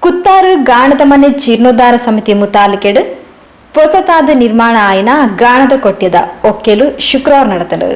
ಕುತ್ತಾರು ಗಾಣದ ಮನೆ ಜೀರ್ಣೋದ್ಧಾರ ಸಮಿತಿ ಮುತಾಲಿಕೆಡು ಪೊಸತಾದ ನಿರ್ಮಾಣ ಆಯಿನ ಗಾಣದ ಕೊಟ್ಯದ ಒಕ್ಕೆಲು ಶುಕ್ರವಾರ ನಡೆತಲು.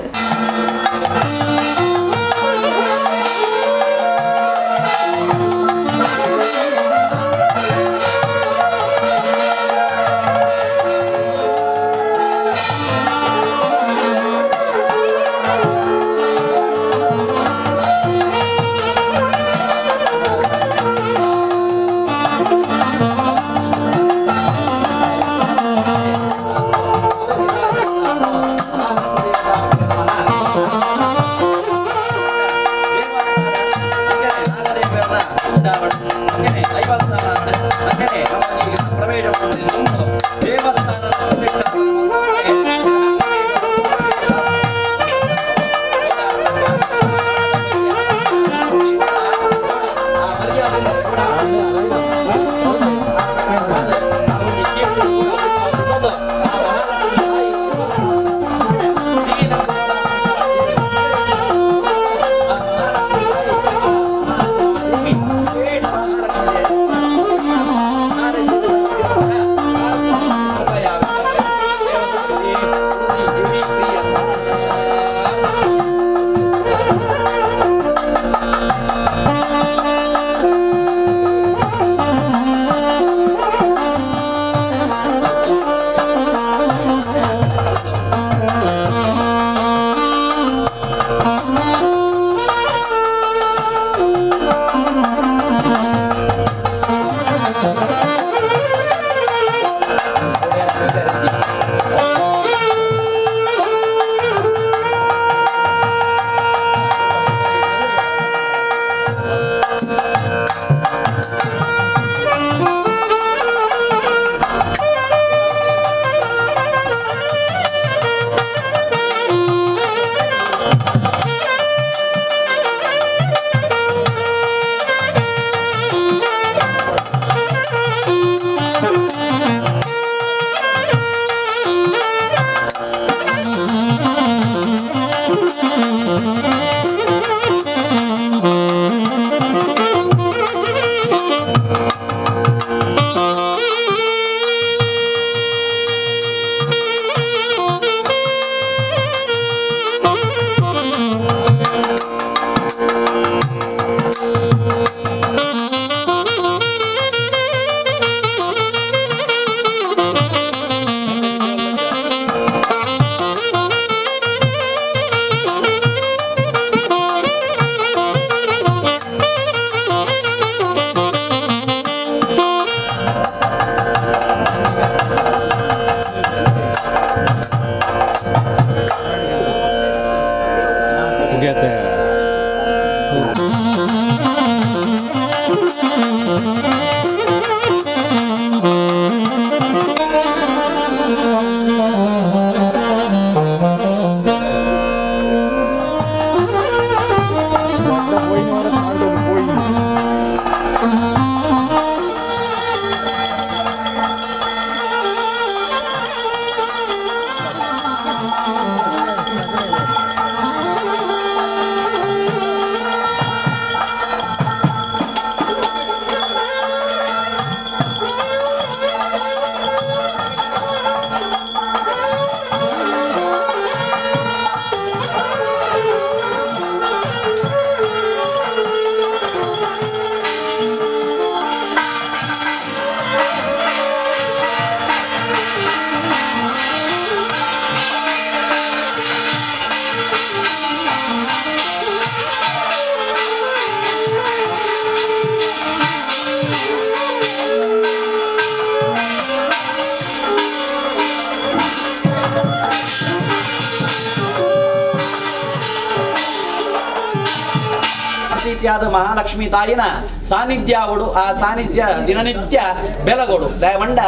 ಮಹಾಲಕ್ಷ್ಮಿ ತಾಯಿನ ಸಾನ್ನಿಧ್ಯ ಅವಡು, ಆ ಸಾನ್ನಿಧ್ಯ ದಿನನಿತ್ಯ ಬೆಲಗೋಡು ದಯವಂಡ.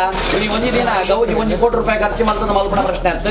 ಈ ಒಂಜಿ ದಿನ ಗೌಜಿ 1 ಕೋಟಿ ರೂಪಾಯಿ ಖರ್ಚು ಮಲ್ತದ ಮಲ್ಪುನ ಪ್ರಶ್ನೆ ಅಂತ.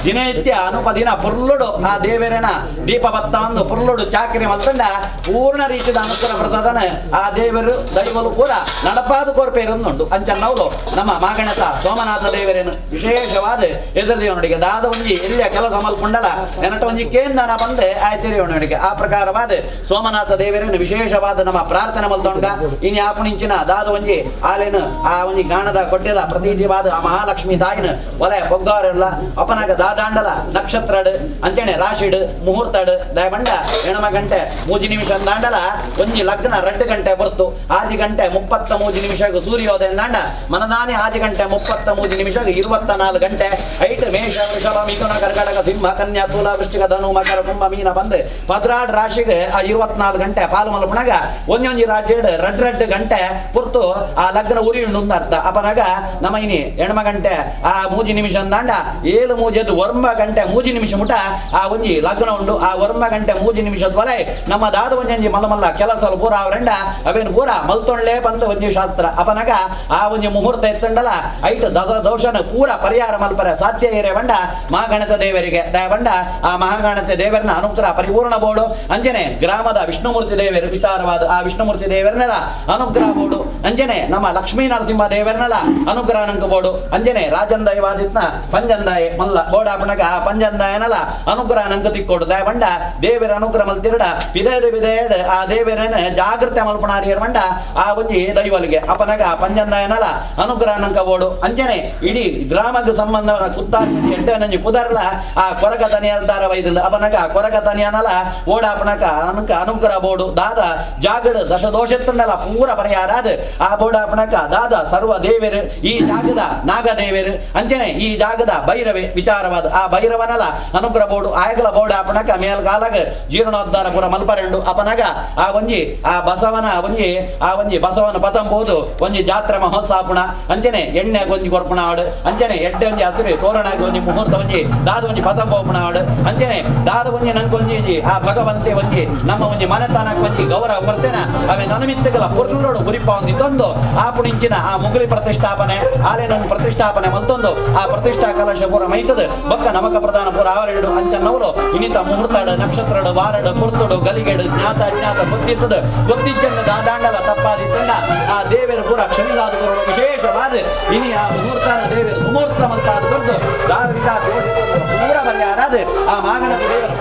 ದಿನನಿತ್ಯ ಅನುಪ ದಿನ ಪುರ್ಲುಡು ಆ ದೇವರೇನ ದೀಪ ಬತ್ತ ಒಂದು ಪುರ್ಲುಡು ಚಾಕರಿ ಮಲ್ತಂಡ ಪೂರ್ಣ ರೀತಿದ ಅನುಕೂಲ ಬರ್ತದನ. ಆ ದೇವರು ದೈವಲು ಪೂರ ನಡಪಾದ ಕೋರ್ಪೇರೊಂದುಂಡು. ಅಂಚನ್ನವಳು ನಮ್ಮ ಮಾಗಣತ ಸೋಮನಾಥ ದೇವರೇನು ವಿಶೇಷವಾದ ಎದುರು ದೇವನಿಗೆ ದಾದ ಒಂಜಿ ಎಲ್ಲಿಯ ಕೆಲಸ ಮಲ್ಪುಂಡಲ ನೆನಟ ಒಂಜಿ ಕೇಂದನ ಬಂದೆ ಆಯ್ತಿರಿಯವನಿಗೆ. ಆ ಪ್ರಕಾರವಾದ ಸೋಮನಾಥ ದೇವರೇನು ವಿಶೇಷವಾದ ನಮ್ಮ ಪ್ರಾರ್ಥನೆ. ಮಲ್ತೊಂಡ ಇನಿ ಆಪುಣಿಂಚಿನ ದಾದ ಒಂಜಿ ಆಲೇನು ಆ ಒಂಜಿ ಗಾಣದ ಕೊಟ್ಟೆದ ಪ್ರತೀತಿವಾದ ಆ ಮಹಾಲಕ್ಷ್ಮಿ ತಾಯಿನ ಒಲೆ ಪೊಗ್ಗಾರೆಲ್ಲ ಅಪನಾಗ ದಾದಾಂಡಲ ನಕ್ಷತ್ರಡ್ ಅಂಚನೆ ರಾಶಿಡ್ ಮುಹೂರ್ತಡ್ ದಯಬಂಡ ಎಣಮ ಗಂಟೆ ಮೂಜಿ ನಿಮಿಷ ದಾಂಡಲ ಒಂಜಿ ಲಗ್ನ 2 ಗಂಟೆ ಬರ್ತು 6 ಗಂಟೆ 33 ನಿಮಿಷ ಸೂರ್ಯೋದಯ ದಾಂಡ ಮನದಾನಿ 6 ಗಂಟೆ 33 ನಿಮಿಷ 24 ಗಂಟೆ ಐಟ್ ಮೇಷ ವೃಷಭ ಮಿಥುನ ಕರ್ಕಟಕ ಸಿಂಹ ಕನ್ಯಾ ತುಲಾ ವೃಶ್ಚಿಕ ಧನು ಮಕರ ಕುಂಭ ಮೀನ ಬಂದ್ 12 ರಾಶಿಗೆ ಆ 24 ಗಂಟೆ ಪಾಲು ಮಲ್ಪುಣಗ ಒಂಜೊಂಜಿ ರಾಜ್ಯಡ್ ರಡ್ ರಡ್ ಗಂಟೆ ಪುರ್ತು ಆ ಲಗ್ನ ಉರಿ ಉಂಡು ಅರ್ಥ. ಅಪನಾಗ ನಮ್ಮ ಇನಿ ಎಣ್ಮ ಗಂಟೆ ಆ ಮೂಜಿ ನಿಮಿಷ ಅಂದಾಂಡ 7 ಮೂಜೆದು 9 ಗಂಟೆ 3 ನಿಮಿಷ ಮುಟ ಆ ಒಂಜಿ ಲಗ್ನ ಉಂಡು. ಆ 9 ಗಂಟೆ 3 ನಿಮಿಷದ ಒಲೆ ನಮ್ಮ ದಾದ ಒಂಜಂಜಿ ಮಲ್ಲ ಮಲ್ಲ ಕೆಲಸ ಪೂರ ಅವರೆಂಡ ಅವೇನು ಪೂರ ಮಲ್ತೊಳ್ಳೆ ಬಂದು ಒಂಜಿ ಶಾಸ್ತ್ರ. ಅಪನಾಗ ಆ ಒಂಜಿ ಮುಹೂರ್ತ ಎತ್ತಂಡಲ ಐಟ್ ದೋಷನ ಪೂರ ಪರಿಹಾರ ಮಲ್ಪರೆ ಸಾಧ್ಯ ಏರೆ ಬಂಡ ಮಹಾಗಣತ ದೇವರಿಗೆ ದಯಬಂಡ ಆ ಮಹಾಗಣತ ದೇವರನ್ನ ಅನುಗ್ರಹ ಪರಿಪೂರ್ಣ ಬೋಡು. ಅಂಜನೆ ಗ್ರಾಮದ ವಿಷ್ಣುಮೂರ್ತಿ ದೇವರು ವಿಚಾರವಾದ ಆ ವಿಷ್ಣುಮೂರ್ತಿ ದೇವರನ್ನೆಲ್ಲ ಅನುಗ್ರಹ ಬೋಡು. ಅಂಜನೆ ನಮ್ಮ ಲಕ್ಷ್ಮೀ ನರಸಿಂಹ ದೇವರನ್ನೆಲ್ಲ ಅನುಗ್ರಹ ನಂಕ ಬೋಡು. ಅಂಜನೆ ರಾಜಂದಯವಾದಿತ್ನ ಪಂಜಂದಾಯ ಮಲ್ಲ ಬೋಡಾಪಣಗ ಆ ಪಂಜಂದಾಯನಲ ಅನುಗ್ರಹ ನಂಕ ತಿಕ್ಕೋಡು. ದಯಬಂಡ ದೇವರ ಅನುಗ್ರಹ ಮಲ್ತಿರಡ ಪಿದೇದ ಬಿದೇಡ್ ಆ ದೇವರನ್ನ ಜಾಗೃತೆ ಮಲ್ಪಣಾರಿಯರ್ ಬಂಡ ಆ ಒಂಜಿ ದೈವಲಿಗೆ ಅಪನಗ ಪಂಜಂದಾಯನಲ ಅನುಗ್ರಹ ನಂಕ ಬೋಡು. ಅಂಜನೆ ಇಡೀ ಗ್ರಾಮಕ್ಕೆ ಸಂಬಂಧ ಕುತ್ತಾರಿ ಎಡ್ಡನಂಜಿ ಪುದರ್ಲ ಆ ಕೊರಗ ತನಿಯಲ್ದಾರ ವೈದಿಲ್ಲ ಅಪನಗ ಕೊರಗ ತನಿಯನಲ ಓಡಾಪಣಕ ಅನಕ ಅನುಗ್ರಹ ಬೋಡು. ದಾದ ಜಾಗಡ ದಶ ದೋಷತ್ತಂಡಲ ಪೂರ ಪರಿಹಾರ ಅದ ಆ ಬೋಡಾಪಣಕ ದಾದ ಸರ್ವ ದೇವರು ಈ ಜಾಗದ ನಾಗದೇವರು ಅಂಚನೆ ಈ ಜಾಗದ ಭೈರವೇ ವಿಚಾರವಾದ ಆ ಭೈರವನಲ ಅನುಗ್ರಹ ಬೋಡು. ಆಯಗಲ ಬೋಡಾಪಣಕ ಮೇಲ್ಗಾಲಗ ಜೀರ್ಣೋದ್ಧಾರ ಪೂರ ಮಲ್ಪರೆಂಡು. ಅಪನಗ ಆ ಒಂಜಿ ಆ ಬಸವನ ಒಂಜಿ ಆ ಒಂಜಿ ಬಸವನ ಪತಂಬೋದು ಒಂಜಿ ಜಾತ್ರೆ ಮಹೋತ್ಸವಪುಣ ಅಂಚನೆ ಎಣ್ಣೆ ಒಂಜಿ ಕೊರ್ಪುಣ ಆಡು ಅಂಚನೆ ಎಡ್ಡೆ ಒಂಜಿ ಹಸಿರು ತೋರಣಾಗ ಒಂಜಿ ಮುಹೂರ್ತ ಒಂಜಿ ದಾದ ಒಂಜಿ ಪತಂಬೋಪುಣ ಆಡು ಅಂಚನೆ ದಾದ ಒಂಜಿ ನಂಕೊಂಜಿ ಆ ಭಗವಂತೆ ಒಂಜಿ ನಮ್ಮ ಒಂಜಿ ಮನೆತನಕ್ಕೆ ಒಂಜಿ ಗೌರವ ಕೊರ್ತೇನ ಅವೇ ನನಮಿತ್ತಗಲ ಪೊರ್ಲೋಡು ಗುರಿಪ ಒಂಜಿ ತಂದು ಆ ಪುಣಿಂಚಿನ ಆ ಮುಗುಲಿ ಪ್ರತಿಷ್ಠಾಪನೆ ಆಲೇನೊಂದು ಪ್ರತಿಷ್ಠಾಪನೆ ಮಲ್ತೊಂದು ಆ ಪ್ರತಿಷ್ಠಾ ಕಲಶ ಪೂರ ಮೈತದ ಬೊಕ್ಕ ನಮಕ ಪ್ರಧಾನ ಪೂರ ಅವರೆರಡು ಅಂಚನ್ನವರು ಇನ್ನಿತ ಮುಹೂರ್ತಡು ನಕ್ಷತ್ರಡು ವಾರಡು ಪುರ್ತುಡು ಗಲಿಗೆಡು ಜ್ಞಾತ ಅಜ್ಞಾತ ಗೊತ್ತಿತ್ತದ ಗೊತ್ತಿಚ್ಚಂದ ದಾದಾಂಡಲ ತಪ್ಪಾದಿತ್ತಂಡ ಆ ದೇವರು ಪೂರ ಕ್ಷಮಿಸಾದ ಕೊರಡು ವಿಶೇಷವಾದ ಇನಿ ಆ ಮುಹೂರ್ತನ ದೇವರು ಸುಮೂರ್ತ ಮಲ್ತಾದ ಕೊರದು ದಾವಿದ ಪೂರ ಪರಿಹಾರ ಅದ ಆ ಮಾಗಣದ ದೇವರು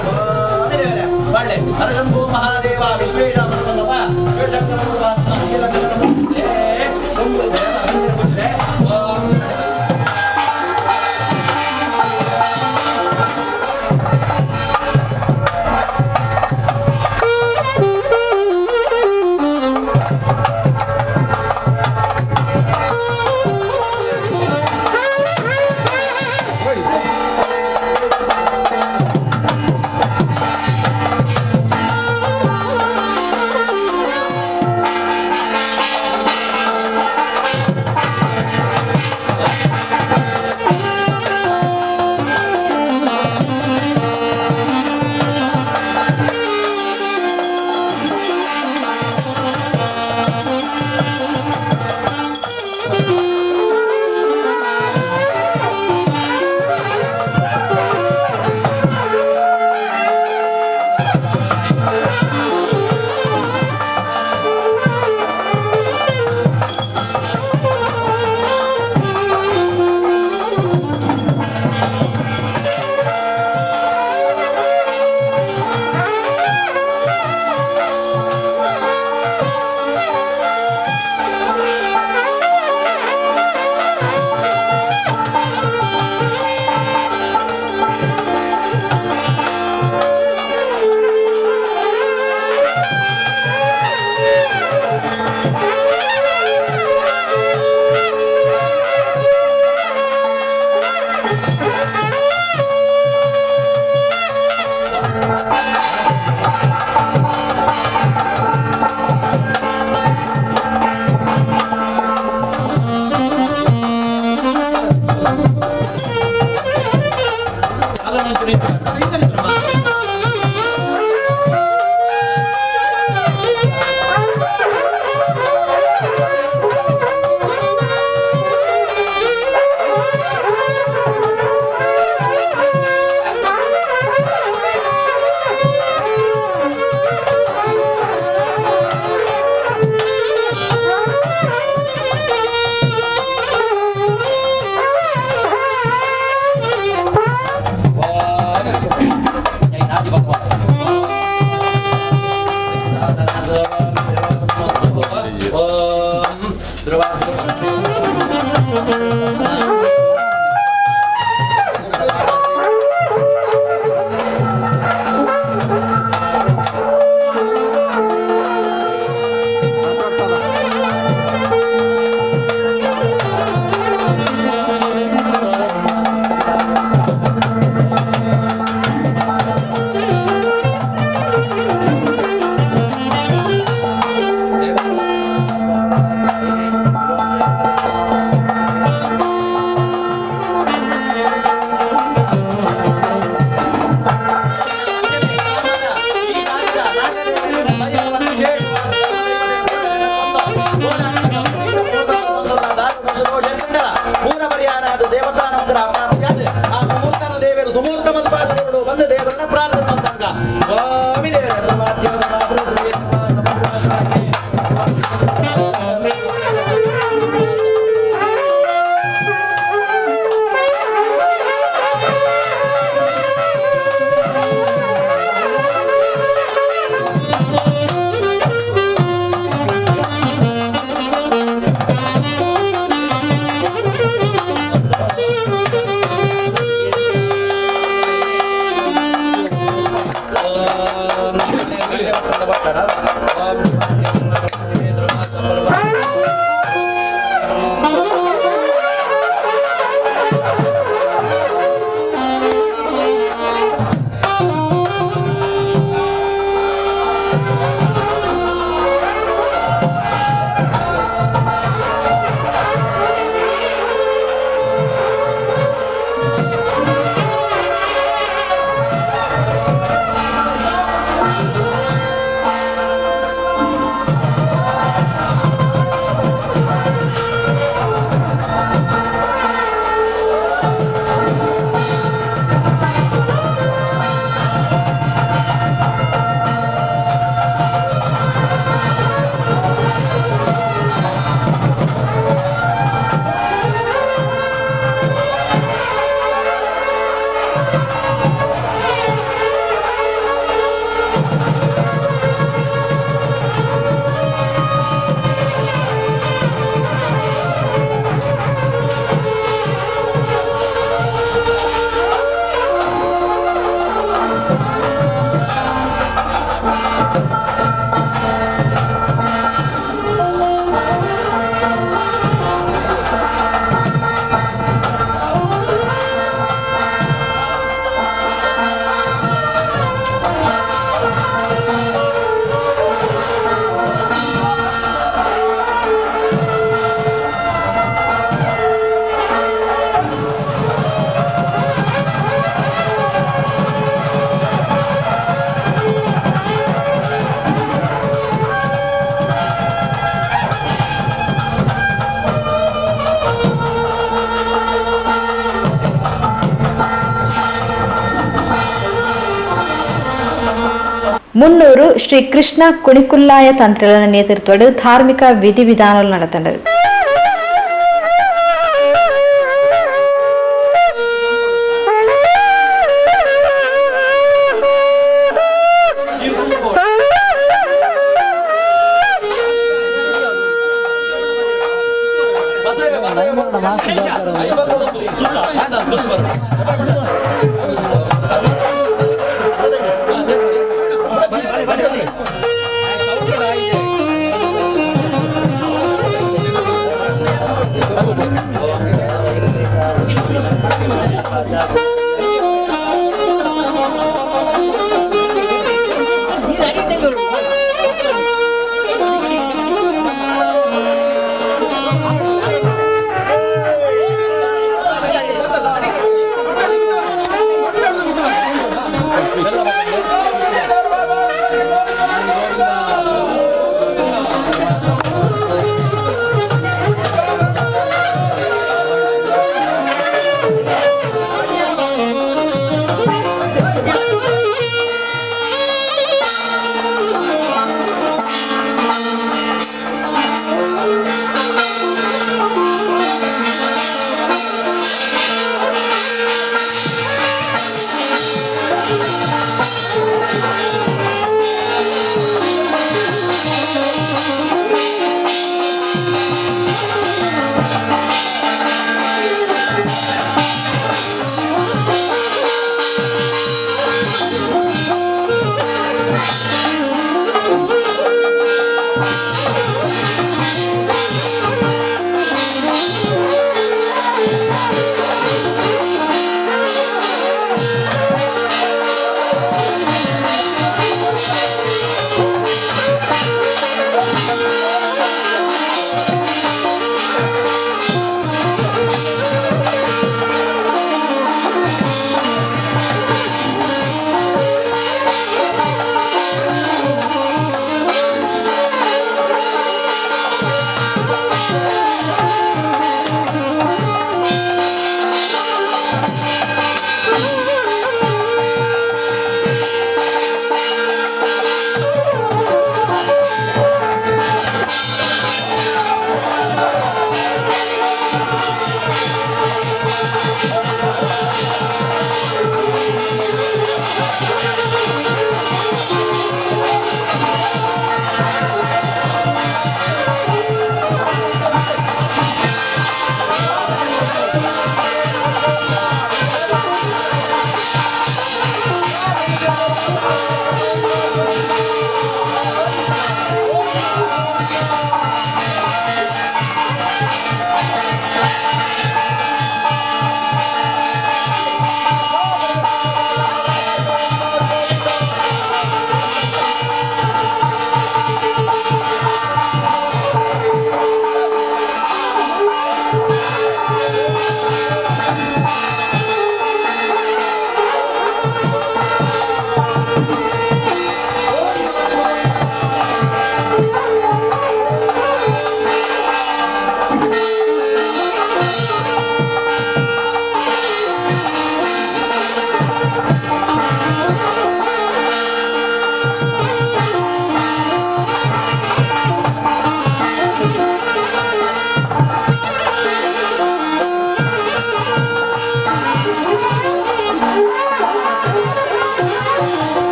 ದೇವರೇ ಒಳ್ಳೆ ಹರಶಂಭು ಮಹಾದೇವ ವಿಶ್ವೇಶ Oh, ಮುನ್ನೂರು ಶ್ರೀ ಕೃಷ್ಣ ಕುಣಿಕುಲ್ಲಾಯ ತಂತ್ರಿಗಳ ನೇತೃತ್ವದ ಧಾರ್ಮಿಕ ವಿಧಿವಿಧಾನಗಳು ನಡೆತಂಡು. Yeah.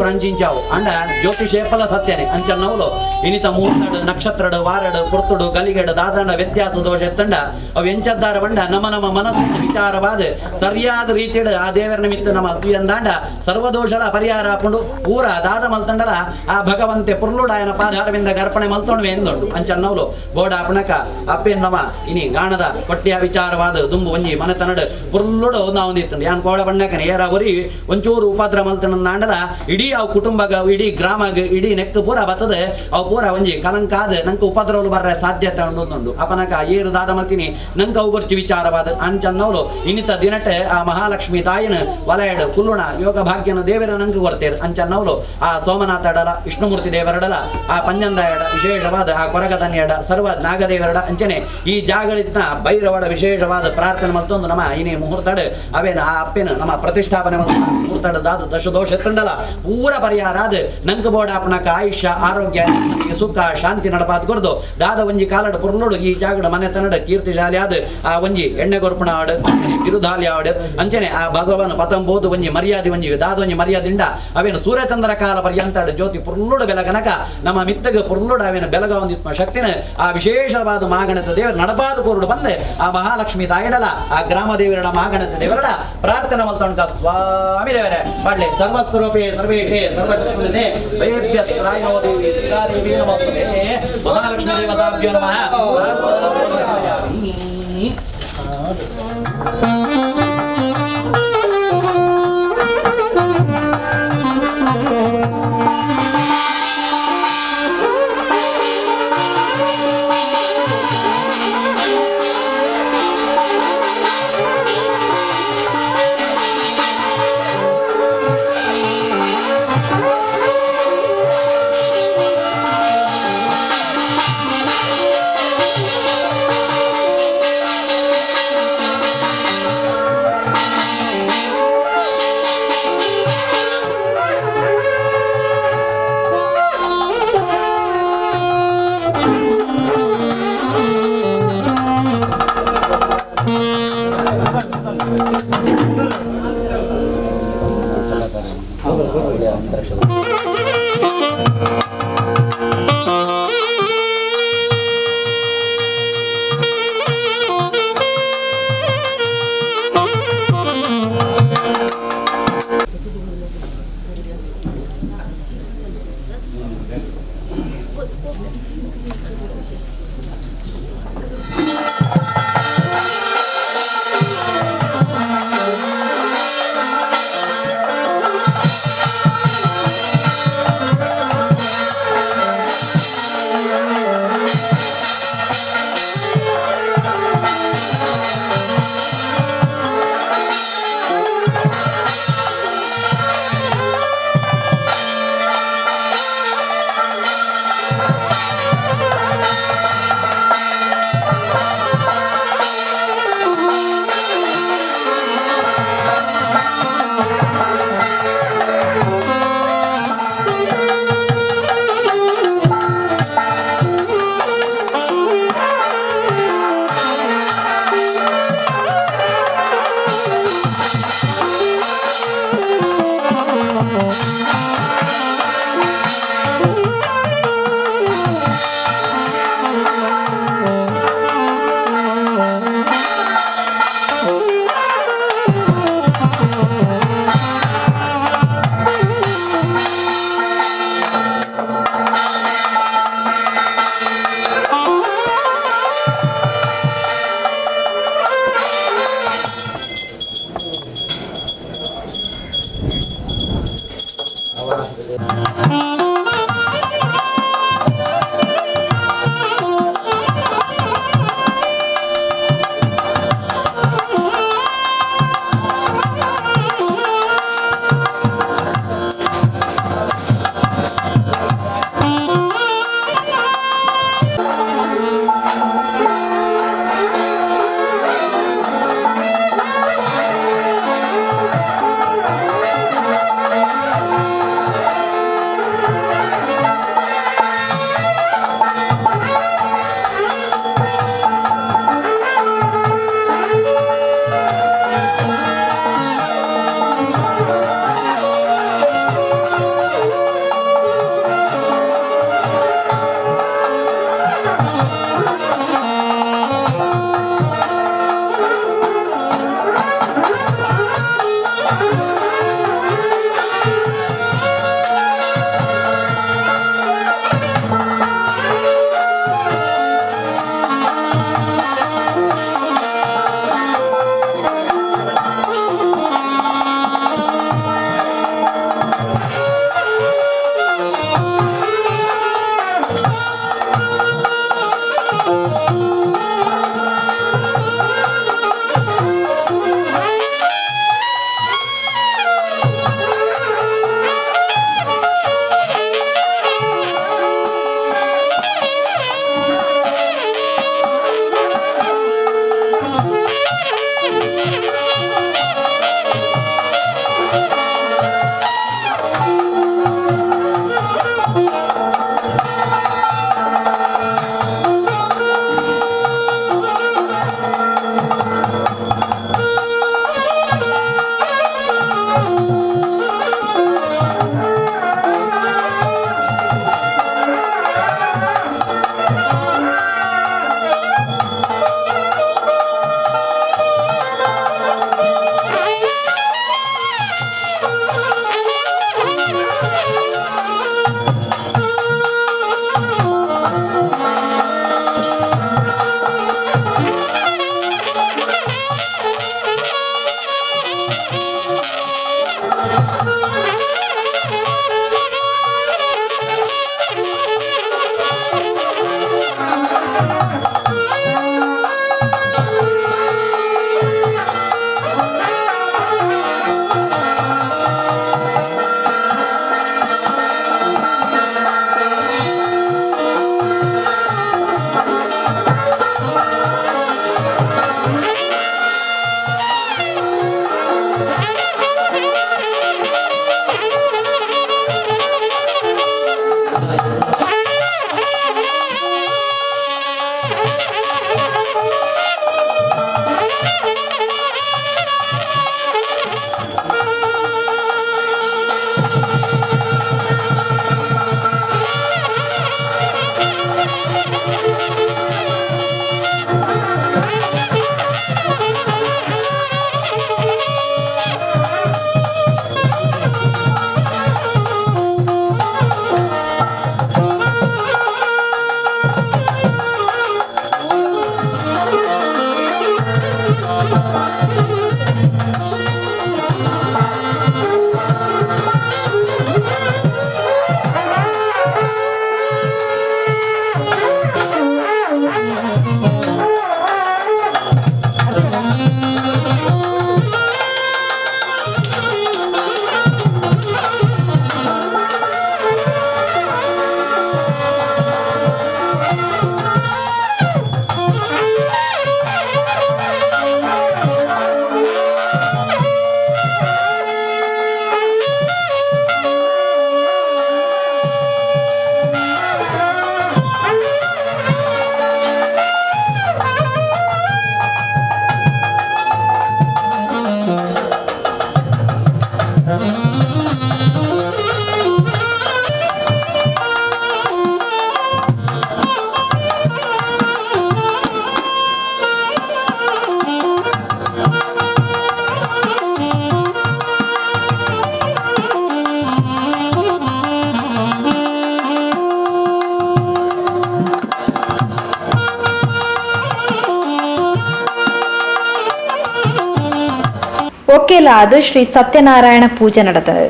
ಅಂಚಿಂಚಾವು ಅಂಡ ಜ್ಯೋತಿಷೇಪಲ ಸತ್ಯನೆ ಅಂಚನ್ನವುಲು ಇನಿತ ಮೂರ್ತಡು ನಕ್ಷತ್ರಡು ವಾರಡು ಪುರ್ತುಡು ಗಲಿಗೆಡು ದಾದಂಡ ವ್ಯತ್ಯಾಸ ದೋಷ ಎತ್ತಂಡ ಅವು ಎಂಚದ್ದಾರ ಬಂಡ ನಮ್ಮ ನಮ್ಮ ಮನಸ್ಸಿನ ವಿಚಾರವಾದ ಸರಿಯಾದ ರೀತಿಯಡು ಆ ದೇವರ ನಿಮಿತ್ತ ನಮ್ಮ ಅದ್ವಿಯಂದಾಂಡ ಸರ್ವದೋಷದ ಪರಿಹಾರ ಹಾಕೊಂಡು ಪೂರ ದಾದ ಮಲ್ತಂಡಲ ಆ ಭಗವಂತೆ ಪುರ್ಲುಡಾಯನ ಪಾಧಾರವಿಂದ ಗರ್ಪಣೆ ಮಲ್ತೊಂಡ್ವೆ ಎಂದುಂಡು ಅಂಚನ್ನವುಲು ಬೋಡ ಅಪಣಕ ಅಪ್ಪೇನ್ ನಮ ಇನಿ ಗಾಣದ ಕೊಟ್ಟಿಯ ವಿಚಾರವಾದ ದುಂಬು ಒಂಜಿ ಮನೆತನಡು ಪುರ್ಲುಡು ನಾವು ಒಂದಿತ್ತಂಡು ಯಾನ್ ಕೋಡ ಬಣ್ಣಕನೆ ಏರ ಒರಿ ಒಂಚೂರು ಉಪದ್ರ ಮಲ್ತನಂದಾಂಡಲ ಇಡೀ ಅವು ಕುಟುಂಬಗ ಇಡೀ ಗ್ರಾಮಗ ಇಡೀ ನೆಕ್ ಪೂರ ಬರ್ತದೆ ಅವು ಪೂರ ಒಂಜಿ ಕಲಂಕಾದ ನಂಗೆ ಉಪದ್ರವಲು ಬರ್ರೆ ಸಾಧ್ಯತೆ ಉಂಡು ಅಪನಕ ಏರು ದಾದ ಮಲ್ತೀನಿ ನಂಗೆ ಅವು ಬರ್ಚಿ ವಿಚಾರವಾದ ಅಂಚನ್ನವಳು ಇನ್ನಿತ ದಿನಟೆ ಆ ಮಹಾಲಕ್ಷ್ಮಿ ತಾಯಿನ ವಲಯಡು ಕುಲ್ಲುಣ ಯೋಗ ಭಾಗ್ಯನ ದೇವರ ನಂಗೆ ಕೊರ್ತೇರು ಅಂಚನ್ನವಳು ಆ ಸೋಮನಾಥಡಲ ವಿಷ್ಣುಮೂರ್ತಿ ದೇವರಡಲ ಆ ಪಂಜಂದಾಯಡ ವಿಶೇಷವಾದ ಆ ಕೊರಗತನ್ಯಡ ಸರ್ವ ನಾಗದೇವರಡ ಅಂಚನೆ ಈ ಜಾಗಳಿದ್ನ ಭೈರವಡ ವಿಶೇಷವಾದ ಪ್ರಾರ್ಥನೆ ಮತ್ತೊಂದು ನಮ್ಮ ಇನಿ ಮುಹೂರ್ತಡು ಅವೇನ ಆ ಅಪ್ಪೇನು ನಮ್ಮ ಪ್ರತಿಷ್ಠಾಪನೆ ಮುಹೂರ್ತಡು ದಾದ ದಶದೋಷ ತಂಡಲ ಪೂರ ಪರಿಹಾರ ಆದ ನಂಗೆ ಬೋಡ ಅಪ್ಪನಕ ಆಯುಷ್ಯ ಆರೋಗ್ಯ ಸುಖ ಶಾಂತಿ ನಡಪಾತ್ ಕೊರ್ದು ದಾದ ಒಂಜಿ ಕಾಲಡು ಪುರ್ಲುಡು ಈ ಜಾಗಡ ಮನೆ ತನಡ ಕೀರ್ತಿಶಾಲಿ ಆದ ಆ ಒಂಜಿ ಎಣ್ಣೆ ಗೊರ್ಪಣ ಆಡು ಬಿರುದಾಲಿ ಆಡು ಅಂಚನೆ ಆ ಬಸವನ ಪತಂಬೋದು ಒಂಜಿ ಮರ್ಯಾದೆ ಒಂಜಿ ದಾದ ಒಂಜಿ ಮರ್ಯಾದಿಂಡ ಅವೇನು ಸೂರ್ಯಚಂದ್ರ ಕಾಲ ಪರ್ಯಂತ ಜ್ಯೋತಿ ಪುರ್ಲುಡು ಬೆಲಗನಕ ನಮ್ಮ ಮಿತ್ತಗ ಪುರ್ಲುಡು ಅವೇನು ಬೆಲಗ ಒಂದಿತ್ಮ ಶಕ್ತಿನ ಆ ವಿಶೇಷವಾದ ಮಾಗಣದ ದೇವರು ನಡಪಾದ ಕೋರುಡು ಬಂದೆ ಆ ಮಹಾಲಕ್ಷ್ಮಿ ತಾಯಿಡಲ ಆ ಗ್ರಾಮ ದೇವರಡ ಮಾಗಣದ ದೇವರಡ ಪ್ರಾರ್ಥನೆ ಮಲ್ತೊಂಡ ಸ್ವಾಮಿ ದೇವರೇ ಪಳ್ಳಿ ಸರ್ವಸ್ವರೂಪೇ ಸರ್ವೇಶೇ ಸರ್ವಶಕ್ತಿನೇ ವೈದ್ಯ ತ್ರಾಯೋ ದೇವಿ ದೇವಿ ನಮಸ್ತುತೆ ಮಹಾಲಕ್ಷ್ಮೀ ದೇವತಾಭ್ಯೋ ನಮಃ. Thank you. ಒಕ್ಕೆಲಾದ್ ಶ್ರೀ ಸತ್ಯನಾರಾಯಣ ಪೂಜೆ ನಡೆತದೆ.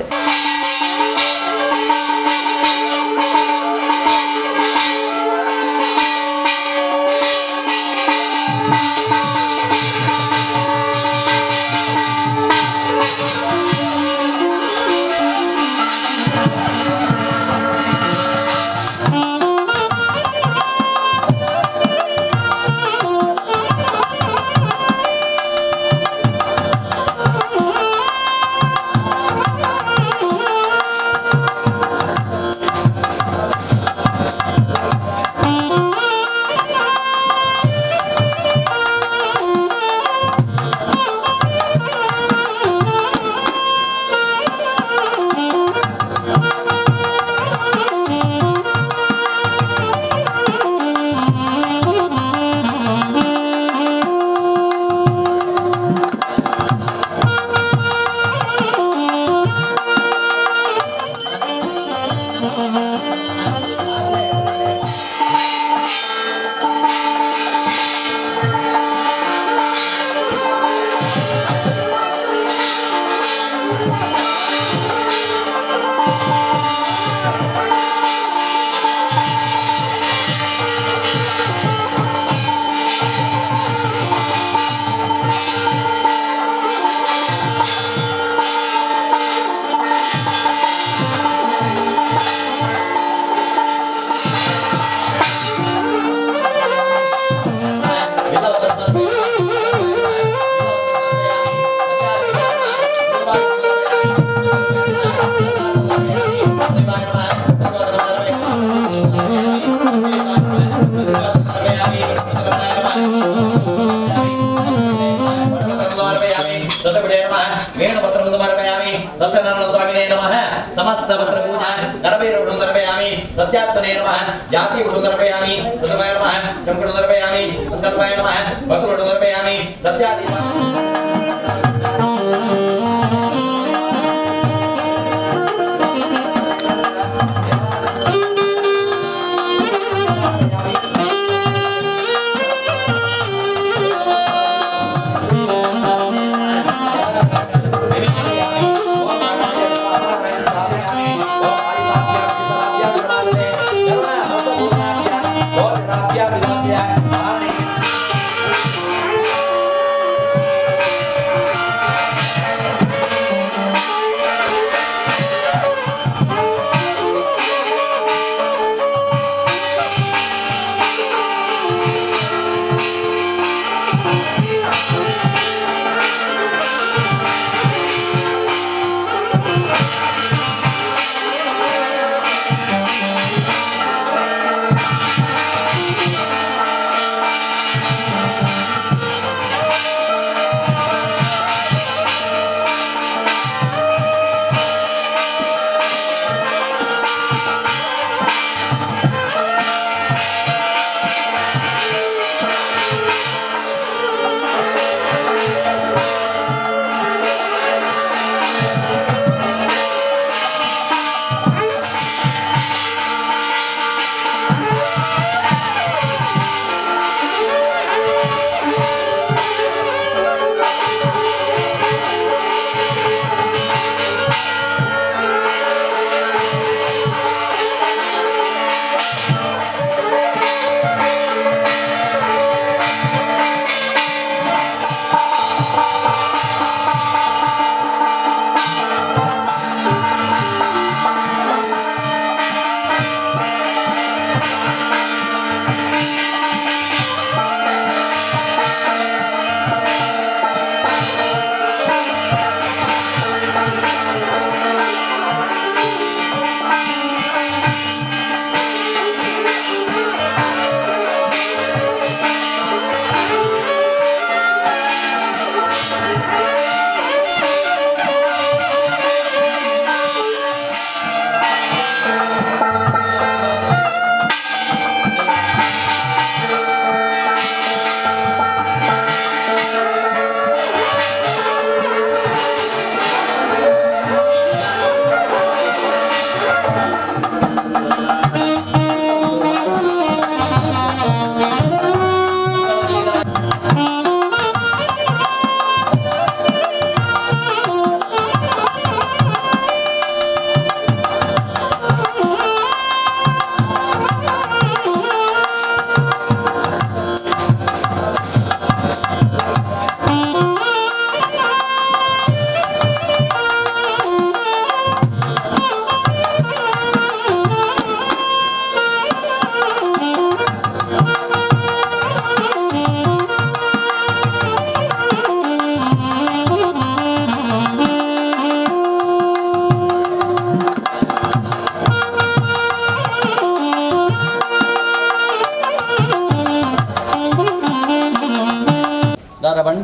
सत्यात्मने नमः, जाति समर्पयामि, सतपाय नमः, चंकुट समर्पयामि, संकल्पाय नमः, भक्तुट समर्पयामि, सत्यादि।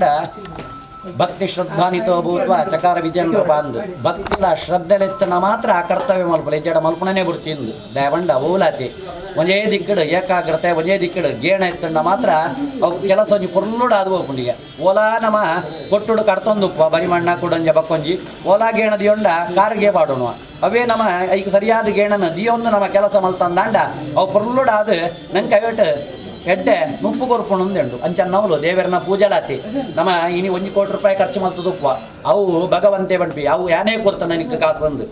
ಬಂಡ ಭಕ್ತಿ ಶ್ರದ್ಧಾನಿತೋ ಭೂತ್ವ ಚಕಾರ ವಿಜಯನೃಪ ಅಂದು ಭಕ್ತಿಲ ಶ್ರದ್ಧೆಲೆತ್ತನ ಮಾತ್ರ ಆ ಕರ್ತವ್ಯ ಮಲ್ಪಲೆ ಜಡ ಮಲ್ಪಣನೇ ಬುಡ್ತಿಂದು ದಯಬಂಡ ಓಲಾತಿ ಒಂದೇ ದಿಕ್ಕಡು ಏಕಾಗ್ರತೆ ಒಂದೇ ದಿಕ್ಕಡು ಗೇಣ ಎತ್ತಂಡ ಮಾತ್ರ ಅವು ಕೆಲಸ ಒಂಜಿ ಪೊರ್ಲುಡು ಅದು ಹೋಗ್ಪುಂಡಿಗೆ ಓಲಾ ನಮ ಕೊಟ್ಟುಡು ಕರ್ತೊಂದುಪ್ಪ ಬರಿ ಮಣ್ಣ ಕುಡೊಂಜ ಬಕ್ಕೊಂಜಿ ಓಲಾ ಗೇಣ ದಿಯೊಂಡ ಕಾರ್ಗೆ ಪಾಡೋಣ ಅವೇ ನಮ್ಮ ಐಕ್ ಸರಿಯಾದ ಗೇಣನ ದಿಯೊಂದು ನಮ್ಮ ಕೆಲಸ ಮಲ್ತಂದಾಂಡ ಅವು ಪೊರ್ಲುಡಾದ ನಂಗೆ ಐವಟ್ಟು ಎಡ್ಡೆ ನುಪ್ಪು ಕೊರ್ಪುಣಂದುಂಡು ಅಂಚನ್ನವಲು ದೇವರನ ಪೂಜಲಾತಿ ನಮ್ಮ ಇನಿ 1 ಕೋಟಿ ರೂಪಾಯಿ ಖರ್ಚು ಮಲ್ತದುಪ್ಪ ಅವು ಭಗವಂತೆ ಬಂಪಿ ಅವು ಯಾನೇ ಕೊರ್ತಾನೆ ನಿಕ್ಕ ಕಾಸಂದು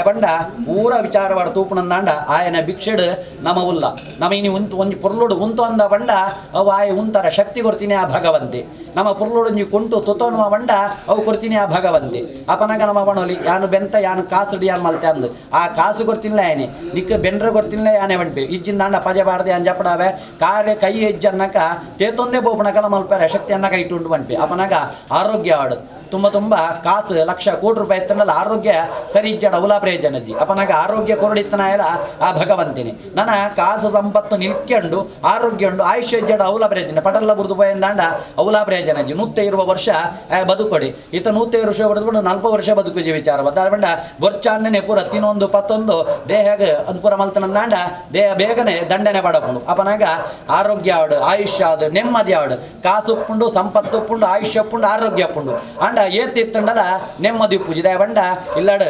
ಬಂಡ ಪೂರ ವಿಚಾರವಾಡ ತೂಪುಣಂದಾಂಡ ಆಯನ ಭಿಕ್ಷೆಡು ನಮ ಉಲ್ಲ ನಮ್ಮ ಇನಿ ಉಂತು ಒಂಜಿ ಪೊರ್ಲುಡು ಉಂತು ಅಂದ ಬಂಡ ಅವು ಆಯ ಉಂತರ ಶಕ್ತಿ ಕೊರ್ತೀನಿ ಆ ಭಗವಂತೆ ನಮ್ಮ ಪೊರ್ಲುಡು ಒಂಜಿ ಕುಂಟು ತುತೋನುವ ಬಂಡ ಅವು ಕೊರ್ತೀನಿ ಆ ಭಗವಂತೆ ಅಪನಗ ನಮ್ಮ ಬಣೋಲಿ ಯಾನು ಬೆಂತ ಯಾನು ಕಾಸುಡು ಯಾನು ಮಲ್ತೆ ಅಂದು ಆ ಕಾಸು ಕೊರ್ತಿಲ್ಲ ಯಾನೆ ನಿಕ್ಕ ಬೆಂಡ್ರ ಕೊರ್ತಿಲ್ಲ ಯಾನೆ ಬಂಪಿ ಇಜ್ಜಿಂದಾಂಡ ಪಜೆ ಬಾರ್ದೆ ಅಂಜಪಡಾವೆ ಕಾರ್ಯ ಕೈ ಹೆಜ್ಜನ್ನಕ ತೇತೊಂದೇ ಬೋಪಣಕಲ ಮಲ್ಪಾರೆ ಶಕ್ತಿ ಅನ್ನಕ ಇಟ್ಟುಂಟು ಬಂಪಿ ಅಪನಗ ಆರೋಗ್ಯ ಆಡು ತುಂಬ ತುಂಬ ಕಾಸು ಲಕ್ಷ ಕೋಟಿ ರೂಪಾಯಿ ಎತ್ತನಲ್ಲ ಆರೋಗ್ಯ ಸರಿ ಇಜ್ಜಡ ಉಲಾ ಪ್ರಯೋಜನಜ್ಜಿ ಅಪನಾಗ ಆರೋಗ್ಯ ಕೊರಡಿತ್ತನಾಯಲ್ಲ ಆ ಭಗವಂತಿನಿ ನನ್ನ ಕಾಸು ಸಂಪತ್ತು ನಿಲ್ಕೊಂಡು ಆರೋಗ್ಯ ಉಂಡು ಆಯುಷ್ಯ ಇಜ್ಜಡ ಅವಲ ಪ್ರಯೋಜನ ಪಟಲ್ಲ ಬುರ್ದು ಪೋಯಂದಾಂಡ ಅವಲಾ ಪ್ರಯೋಜನಜ್ಜಿ 120 ವರ್ಷ ಬದುಕೊಡಿ ಈತ 120 ವರ್ಷ ಬದುಕೊಂಡು 40 ವರ್ಷ ಬದುಕುಜಿ ವಿಚಾರ ಬದ್ದಾಡ ಬೊರ್ಚಾನ್ನೇ ಪೂರ ತಿನ್ನೊಂದು ಪತ್ತೊಂದು ದೇಹಗ ಅದು ಪೂರ ಮಲ್ತನಂದಾಂಡ ದೇಹ ಬೇಗನೆ ದಂಡನೆ ಪಡಪುಂಡು ಅಪನಾಗ ಆರೋಗ್ಯ ಆಡು ಆಯುಷ್ಯ ಆಡು ನೆಮ್ಮದಿ ಆಡು ಕಾಸು ಉಪ್ಪುಂಡು ಸಂಪತ್ತು ಉಪ್ಪುಂಡು ಆಯುಷ್ಯ ಉಪ್ಪುಂಡು ಆರೋಗ್ಯ ಉಪ್ಪುಂಡು ಅಂಡ ಏತ್ತಿತ್ತಂಡಲ ನೆಮ್ಮದಿ ಪೂಜಿದೆ ಬಂಡ ಇಲ್ಲಡು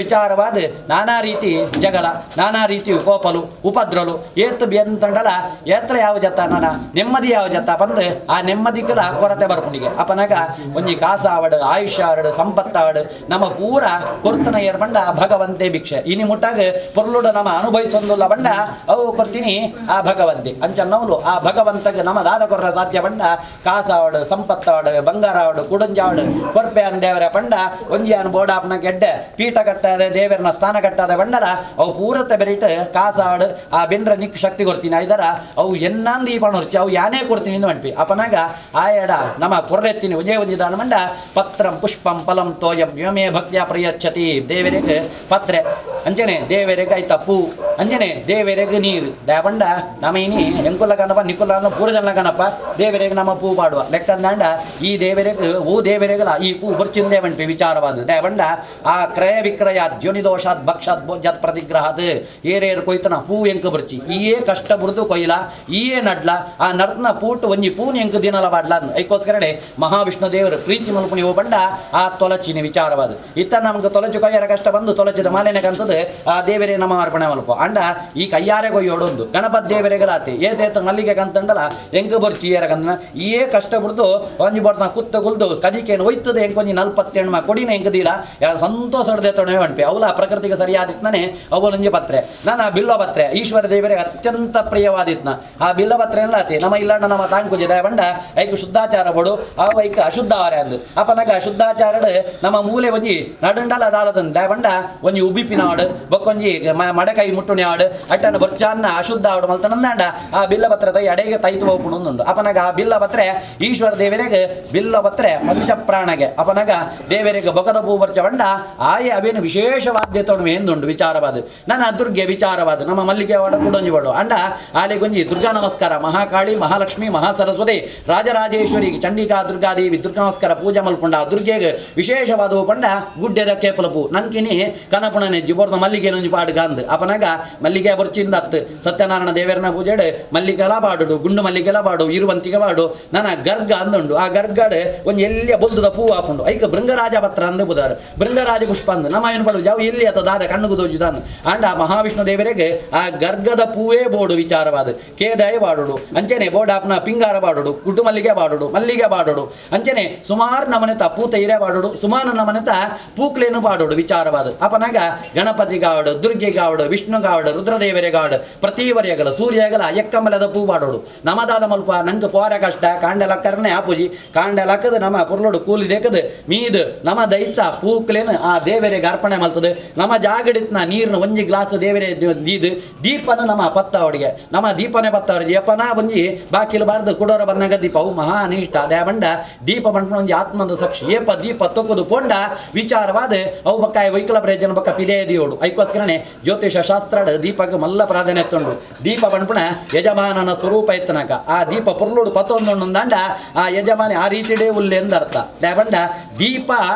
ವಿಚಾರವಾದ ನಾನಾ ರೀತಿ ಜಗಳ ನಾನಾ ರೀತಿ ಕೋಪಲು ಉಪದ್ರಲು ಏತ್ತು ಬೆಂತಂಡಲ ಏತ್ರ ಯಾವ ಜತ ನಾನ ನೆಮ್ಮದಿ ಯಾವ ಜತ ಬಂದು ಆ ನೆಮ್ಮದಿಗಲ ಕೊರತೆ ಬರ್ಪುಂಡಿಗೆ ಅಪನಾಗ ಒಂಜಿ ಕಾಸ ಆವಡು ಆಯುಷ್ಯ ಆವಡು ಸಂಪತ್ತಾವಡು ನಮ್ಮ ಪೂರ ಕೊರ್ತನ ಏರ್ ಬಂಡ ಭಗವಂತೆ ಭಿಕ್ಷೆ ಇನಿ ಮುಟ್ಟಾಗ ಪೊರ್ಲುಡು ನಮ್ಮ ಅನುಭವಿಸೊಂದುಲ್ಲ ಬಂಡ ಅವು ಕೊರ್ತೀನಿ ಆ ಭಗವಂತೆ ಅಂಚನ್ನವಲು ಆ ಭಗವಂತಗೆ ನಮ್ಮ ದಾದ ಕೊರ್ರ ಸಾಧ್ಯ ಬಂಡ ಕಾಸಾವಡು ಸಂಪತ್ತಾವಡು ಬಂಗಾರ ಆವಡು ಕುಡಂಜಾವಡು ಕೊರ್ಪೆ ಅನ್ ದೇವರ ಪಂಡ ಒಂಜಿಯಾನ್ ಬೋಡಾಪ್ನ ಗೆಡ್ಡೆ ಪೀಠ ಕಟ್ಟಾದೆ ದೇವರನ ಸ್ಥಾನ ಕಟ್ಟಾದ ಬಂಡಲ ಅವು ಪೂರತೆ ಬೆರಿಟ್ ಕಾಸಾಡು ಆ ಬೆಂಡ್ರ ನಿಕ್ ಶಕ್ತಿ ಕೊಡ್ತೀನಿ ಐದರ ಅವು ಎನ್ನಂದು ಈ ಪಣ ಹೊರ್ಚಿ ಅವು ಯಾನೇ ಕೊಡ್ತೀನಿ ಎಂದು ಮಣ್ಪಿ ಅಪನಾಗ ಆ ಎಡ ನಮ್ಮ ಕೊರ್ರೆತ್ತೀನಿ ಒಂಜೇ ಒಂಜಿದಾನ ಮಂಡ ಪತ್ರಂ ಪುಷ್ಪಂ ಫಲಂ ತೋಯಂ ವ್ಯೋಮೇ ಭಕ್ತಿಯ ಪ್ರಯಚ್ಛತಿ ದೇವರಿಗೆ ಪತ್ರೆ ಅಂಜನೆ ದೇವರಿಗೆ ಐತ ಪೂ ಅಂಜನೆ ದೇವರಿಗೆ ನೀರು ದ್ಯಾಬಂಡ ನಮ್ಮ ಇನಿ ಎಂಕುಲ್ಲ ಕನಪ ನಿಕುಲ್ಲ ಪೂರ ಜನ ಕನಪ ದೇವರಿಗೆ ನಮ್ಮ ಪೂ ಪಾಡುವ ಲೆಕ್ಕಂದಾಂಡ ಈ ದೇವರಿಗೆ ಓ ದೇವರಿಗಲ ಈ ಪೂ ಬರ್ಚಿಂದೇ ಮಂಪಿ ವಿಚಾರವಾದ ದ್ಯಾಬಂಡ ಆ ಕ್ರಯ ವಿಕ್ರಯ ಜ್ಯೋನಿದೋಷಾತ್ ಭಕ್ಷಾತ್ ಭೋಜಾತ್ ಪ್ರತಿಗ್ರಹಾತ್ ಏರೇರು ಕೊಯ್ತನ ಪೂ ಎಂಕು ಬರ್ಚಿ ಈಯೇ ಕಷ್ಟ ಬುರ್ದು ಕೊಯ್ಲ ಈಯೇ ನಡ್ಲ ಆ ನರ್ನ ಪೂಟು ಒಂಜಿ ಪೂನ್ ಎಂಕು ದಿನಲ ಬಾಡ್ಲ ಐಕೋಸ್ಕರಡೆ ಮಹಾವಿಷ್ಣು ದೇವರು ಪ್ರೀತಿ ಮಲ್ಪುಣಿ ಓ ಬಂಡ ಆ ತೊಲಚಿನಿ ವಿಚಾರವಾದ ಇತ್ತ ನಮ್ಗೆ ತೊಲಚು ಕೊಯ್ಯರ ಕಷ್ಟ ಬಂದು ತೊಲಚಿದ ಮಾಲಿನ ಕಂತದ್ದು ಆ ದೇವರೇ ನಮ್ಮ ಅರ್ಪಣೆ ಮಲ್ಪ ಅಂಡ ಈ ಕೈಯಾರೆ ಕೊಯ್ಯೋಡೊಂದು ಗಣಪತಿ ದೇವರೆಗಳಾತೆ ಏತೇತ ಮಲ್ಲಿಗೆ ಕಂತಂಡಲ ಎಂಕು ಬರ್ಚಿ ಏರ ಕಂದನ ಈಯೇ ಕಷ್ಟ ಬಿಡ್ದು ಒಂಜಿ ಬರ್ತಾನ ಕುತ್ತ ಗುಲ್ದು ಕದಿಕೇನು ಒಯ್ತದೆ ಎಂಕೊಂಜಿ 47 ಮಾ ಕೊಡಿನ ಎಂಕದೀಲ ಯಾರ ಸಂತೋಷ ಹಿಡ್ದೆ ತೊಣೆ ಹೊಂಪೆ ಅವಲ ಪ್ರಕೃತಿಗೆ ಸರಿಯಾದಿತ್ನೇ ಅವಲೊಂಜಿ ಪತ್ರೆ ನಾನು ಆ ಬಿಲ್ಲ ಪತ್ರೆ ಈಶ್ವರ ದೇವರಿಗೆ ಅತ್ಯಂತ ಪ್ರಿಯವಾದಿತ್ನ ಆ ಬಿಲ್ಲ ಪತ್ರೆ ಎಲ್ಲ ಆತಿ ನಮ್ಮ ಇಲ್ಲಾಂಡ ನಮ್ಮ ತಾಂಕುಜಿ ಬಂಡ ಐಕು ಶುದ್ಧಾಚಾರ ಬಡು ಆ ಐಕ ಅಶುದ್ಧ ಆರೆ ಅಂದು ಅಪನಗ ಶುದ್ಧಾಚಾರಡು ನಮ್ಮ ಮೂಲೆ ಒಂಜಿ ನಡುಂಡಲ ದಾಲದಂದು ದಯಬಂಡ ಒಂಜಿ ಉಬ್ಬಿಪಿನ ಆಡು ಬೊಕ್ಕೊಂಜಿ ಮಡಕೈ ಮುಟ್ಟುಣಿ ಆಡು ಅಟ್ಟನ ಬೊರ್ಚಾನ್ನ ಅಶುದ್ಧ ಆಡು ಮಲ್ತನಂದಾಂಡ ಆ ಬಿಲ್ಲ ಪತ್ರೆ ತೈ ಅಡೆಗೆ ತೈತು ಹೋಗ್ಪುಣುಂದುಂಡು ಅಪನಗ ಆ ಬಿಲ್ಲ ಪತ್ರೆ ಈಶ್ವರ ದೇವರಿಗೆ ಬಿಲ್ಲ ಪತ್ರೆ ಪಂಚಪ್ರಾಣಗೆ ಅಪನಗ ದೇವರಿಗೆ ಬೊಕದ ಪೂ ಬರ್ಚ ಬಂಡ ಆಯೆ ಅವೇನು ವಿಶೇಷವಾದ್ಯ ತೊಡಮೆ ಎಂದುಂಡು ವಿಚಾರವಾದ ನನ್ನ ದುರ್ಗೆ ವಿಚಾರವಾದ ನಮ್ಮ ಮಲ್ಲಿಗೆ ವಾಡ ಕುಡೊಂಜಿ ವಾಡು ಅಂಡ ಆಲೆಗೊಂಜಿ ದುರ್ಗಾ ನಮಸ್ಕಾರ ಮಹಾಕಾಳಿ ಮಹಾಲಕ್ಷ್ಮಿ ಮಹಾಸರಸ್ವತಿ ರಾಜರಾಜೇಶ್ವರಿ ಚಂಡಿಕಾ ದುರ್ಗಾದೇವಿ ದುರ್ಗಾ ನಮಸ್ಕಾರ ಪೂಜೆ ಮಲ್ಪುಂಡ ದುರ್ಗೆಗೆ ವಿಶೇಷವಾದ ಪಂಡ ಗುಡ್ಡೆದ ಕೇಪಲಪು ನಂಕಿನಿ ಕನಪುಣ ನೆಜ್ಜಿ ಬೋರ್ದ ಮಲ್ಲಿಗೆ ನೊಂಜಿ ಪಾಡು ಗಾಂದ್ ಅಪನಗ ಮಲ್ಲಿಗೆ ಬರ್ಚಿಂದ ಅತ್ತು ಸತ್ಯನಾರಾಯಣ ದೇವರನ ಪೂಜೆಡು ಮಲ್ಲಿಗೆಲ ಬಾಡುಡು ಗುಂಡು ಮಲ್ಲಿಗೆಲ ಬಾಡು ಇರುವಂತಿಗೆ ಬಾಡು ನನ್ನ ಗರ್ಗ ಅಂದುಂಡು ಆ ಗರ್ಗಡು ಒಂಜಿ ಎಲ್ಲಿಯ ಬೊಲ್ದುದ ಪೂ ಆಪುಂಡು ಐಕ ಭೃಂಗರಾಜ ಪತ್ರ ಅಂದು ಬುದಾರು ಭೃಂಗರಾಜ ಪುಷ್ಪ ಅಂದು ನಮ್ಮ ಏನು ಪಡು ಜಾವು ಎಲ್ಲಿ ಅತ ದಾದ ಕಣ್ಣುಗು ದೋಜುದಾನು ಅಂಡ ಆ ಮಹಾವಿಷ್ಣು ದೇವರಿಗೆ ಆ ಗರ್ಗದ ಪೂವೇ ಬೋಡು ವಿಚಾರವಾದ ಕೇದಾಯ ಬಾಡುಡು ಅಂಚನೆ ಬೋಡಾಪ್ನ ಪಿಂಗಾರ ಬಾಡುಡು ಗುಡ್ಡು ಮಲ್ಲಿಗೆ ಬಾಡುಡು ಮಲ್ಲಿಗೆ ಬಾಡುಡು ಅಂಚನೆ ಸುಮಾರು ನಮನೆತ ಪೂ ತೈರೆ ಬಾಡುಡು ಸುಮಾರು ನಮನೆತ ಪೂಕ್ಲೇನು ಬಾಡುಡು ವಿಚಾರವಾದ ಅಪನಾಗ ಗಣಪತಿ ಗಾವಡು ದುರ್ಗೆ ಗಾವಡು ವಿಷ್ಣು ಗಾವಡು ರುದ್ರದೇವರೇ ಗಾವಡು ಪ್ರತಿವರ್ಯಗಲ ಸೂರ್ಯಗಲ ಎಕ್ಕಮಲದ ಪೂ ಬಾಡೋಡು ನಮದಾದ ಮಲ್ಪ ನಂಗೆ ಪೋರ ಕಷ್ಟ ಕಾಂಡೆ ಲಕ್ಕರನೆ ಆಪುಜಿ ಕಾಂಡೆ ಲಕ್ಕದ ನಮ್ಮ ಪುರ್ಲೋಡು ಕೂಲಿ ದೇಕದ ಮೀದು ನಮ್ಮ ದೈತ ಪೂಕ್ಲೇನು ಆ ದೇವರಿಗೆ ಅರ್ಪಣೆ ಮಲ್ತದೆ. ನಮ್ಮ ಜಾಗಡಿತ್ನ ನೀರಿನ ಒಂಜಿ ಗ್ಲಾಸ್ ದೇವರೇ ದೀದು ದೀಪನ ನಮ್ಮ ಪತ್ತವಡಿಗೆ ನಮ್ಮ ದೀಪನೇ ಪತ್ತವಡಿಗೆ ಯಪ್ಪನ ಒಂಜಿ ಬಾಕಿಲು ಬಾರ್ದು ಕುಡೋರ ಬನ್ನಗ ದೀಪ ಅವು ಮಹಾ ಅನಿಷ್ಟ ದೇವಂಡ ದೀಪ ಬಂಡ್ಪಣ ಒಂಜಿ ಆತ್ಮದ ಸಾಕ್ಷಿ ಏಪ ದೀಪ ತೊಕ್ಕದು ಪೋಂಡ ವಿಚಾರವಾದ ಅವು ಬಕ್ಕಾಯ ವೈಕಲ ಪ್ರಯೋಜನ ಬಕ್ಕ ಪಿದೇ ದಿಯೋಡು. ಐಕೋಸ್ಕರನೇ ಜ್ಯೋತಿಷ ಶಾಸ್ತ್ರ ದೀಪಕ್ಕೆ ಮಲ್ಲ ಪ್ರಾಧಾನ್ಯ ಎತ್ತುಂಡು. ದೀಪ ಬಂಡ್ಪಣ ಯಜಮಾನನ ಸ್ವರೂಪ ಎತ್ತನಕ ಆ ದೀಪ ಪೊರ್ಲುಡು ಪತ್ತೊಂದುಂಡು ಆ ಯಜಮಾನಿ ಆ ರೀತಿಡೇ ಉಲ್ಲೆ ಎಂದರ್ಥ. ದೇವಂಡ ದೀಪ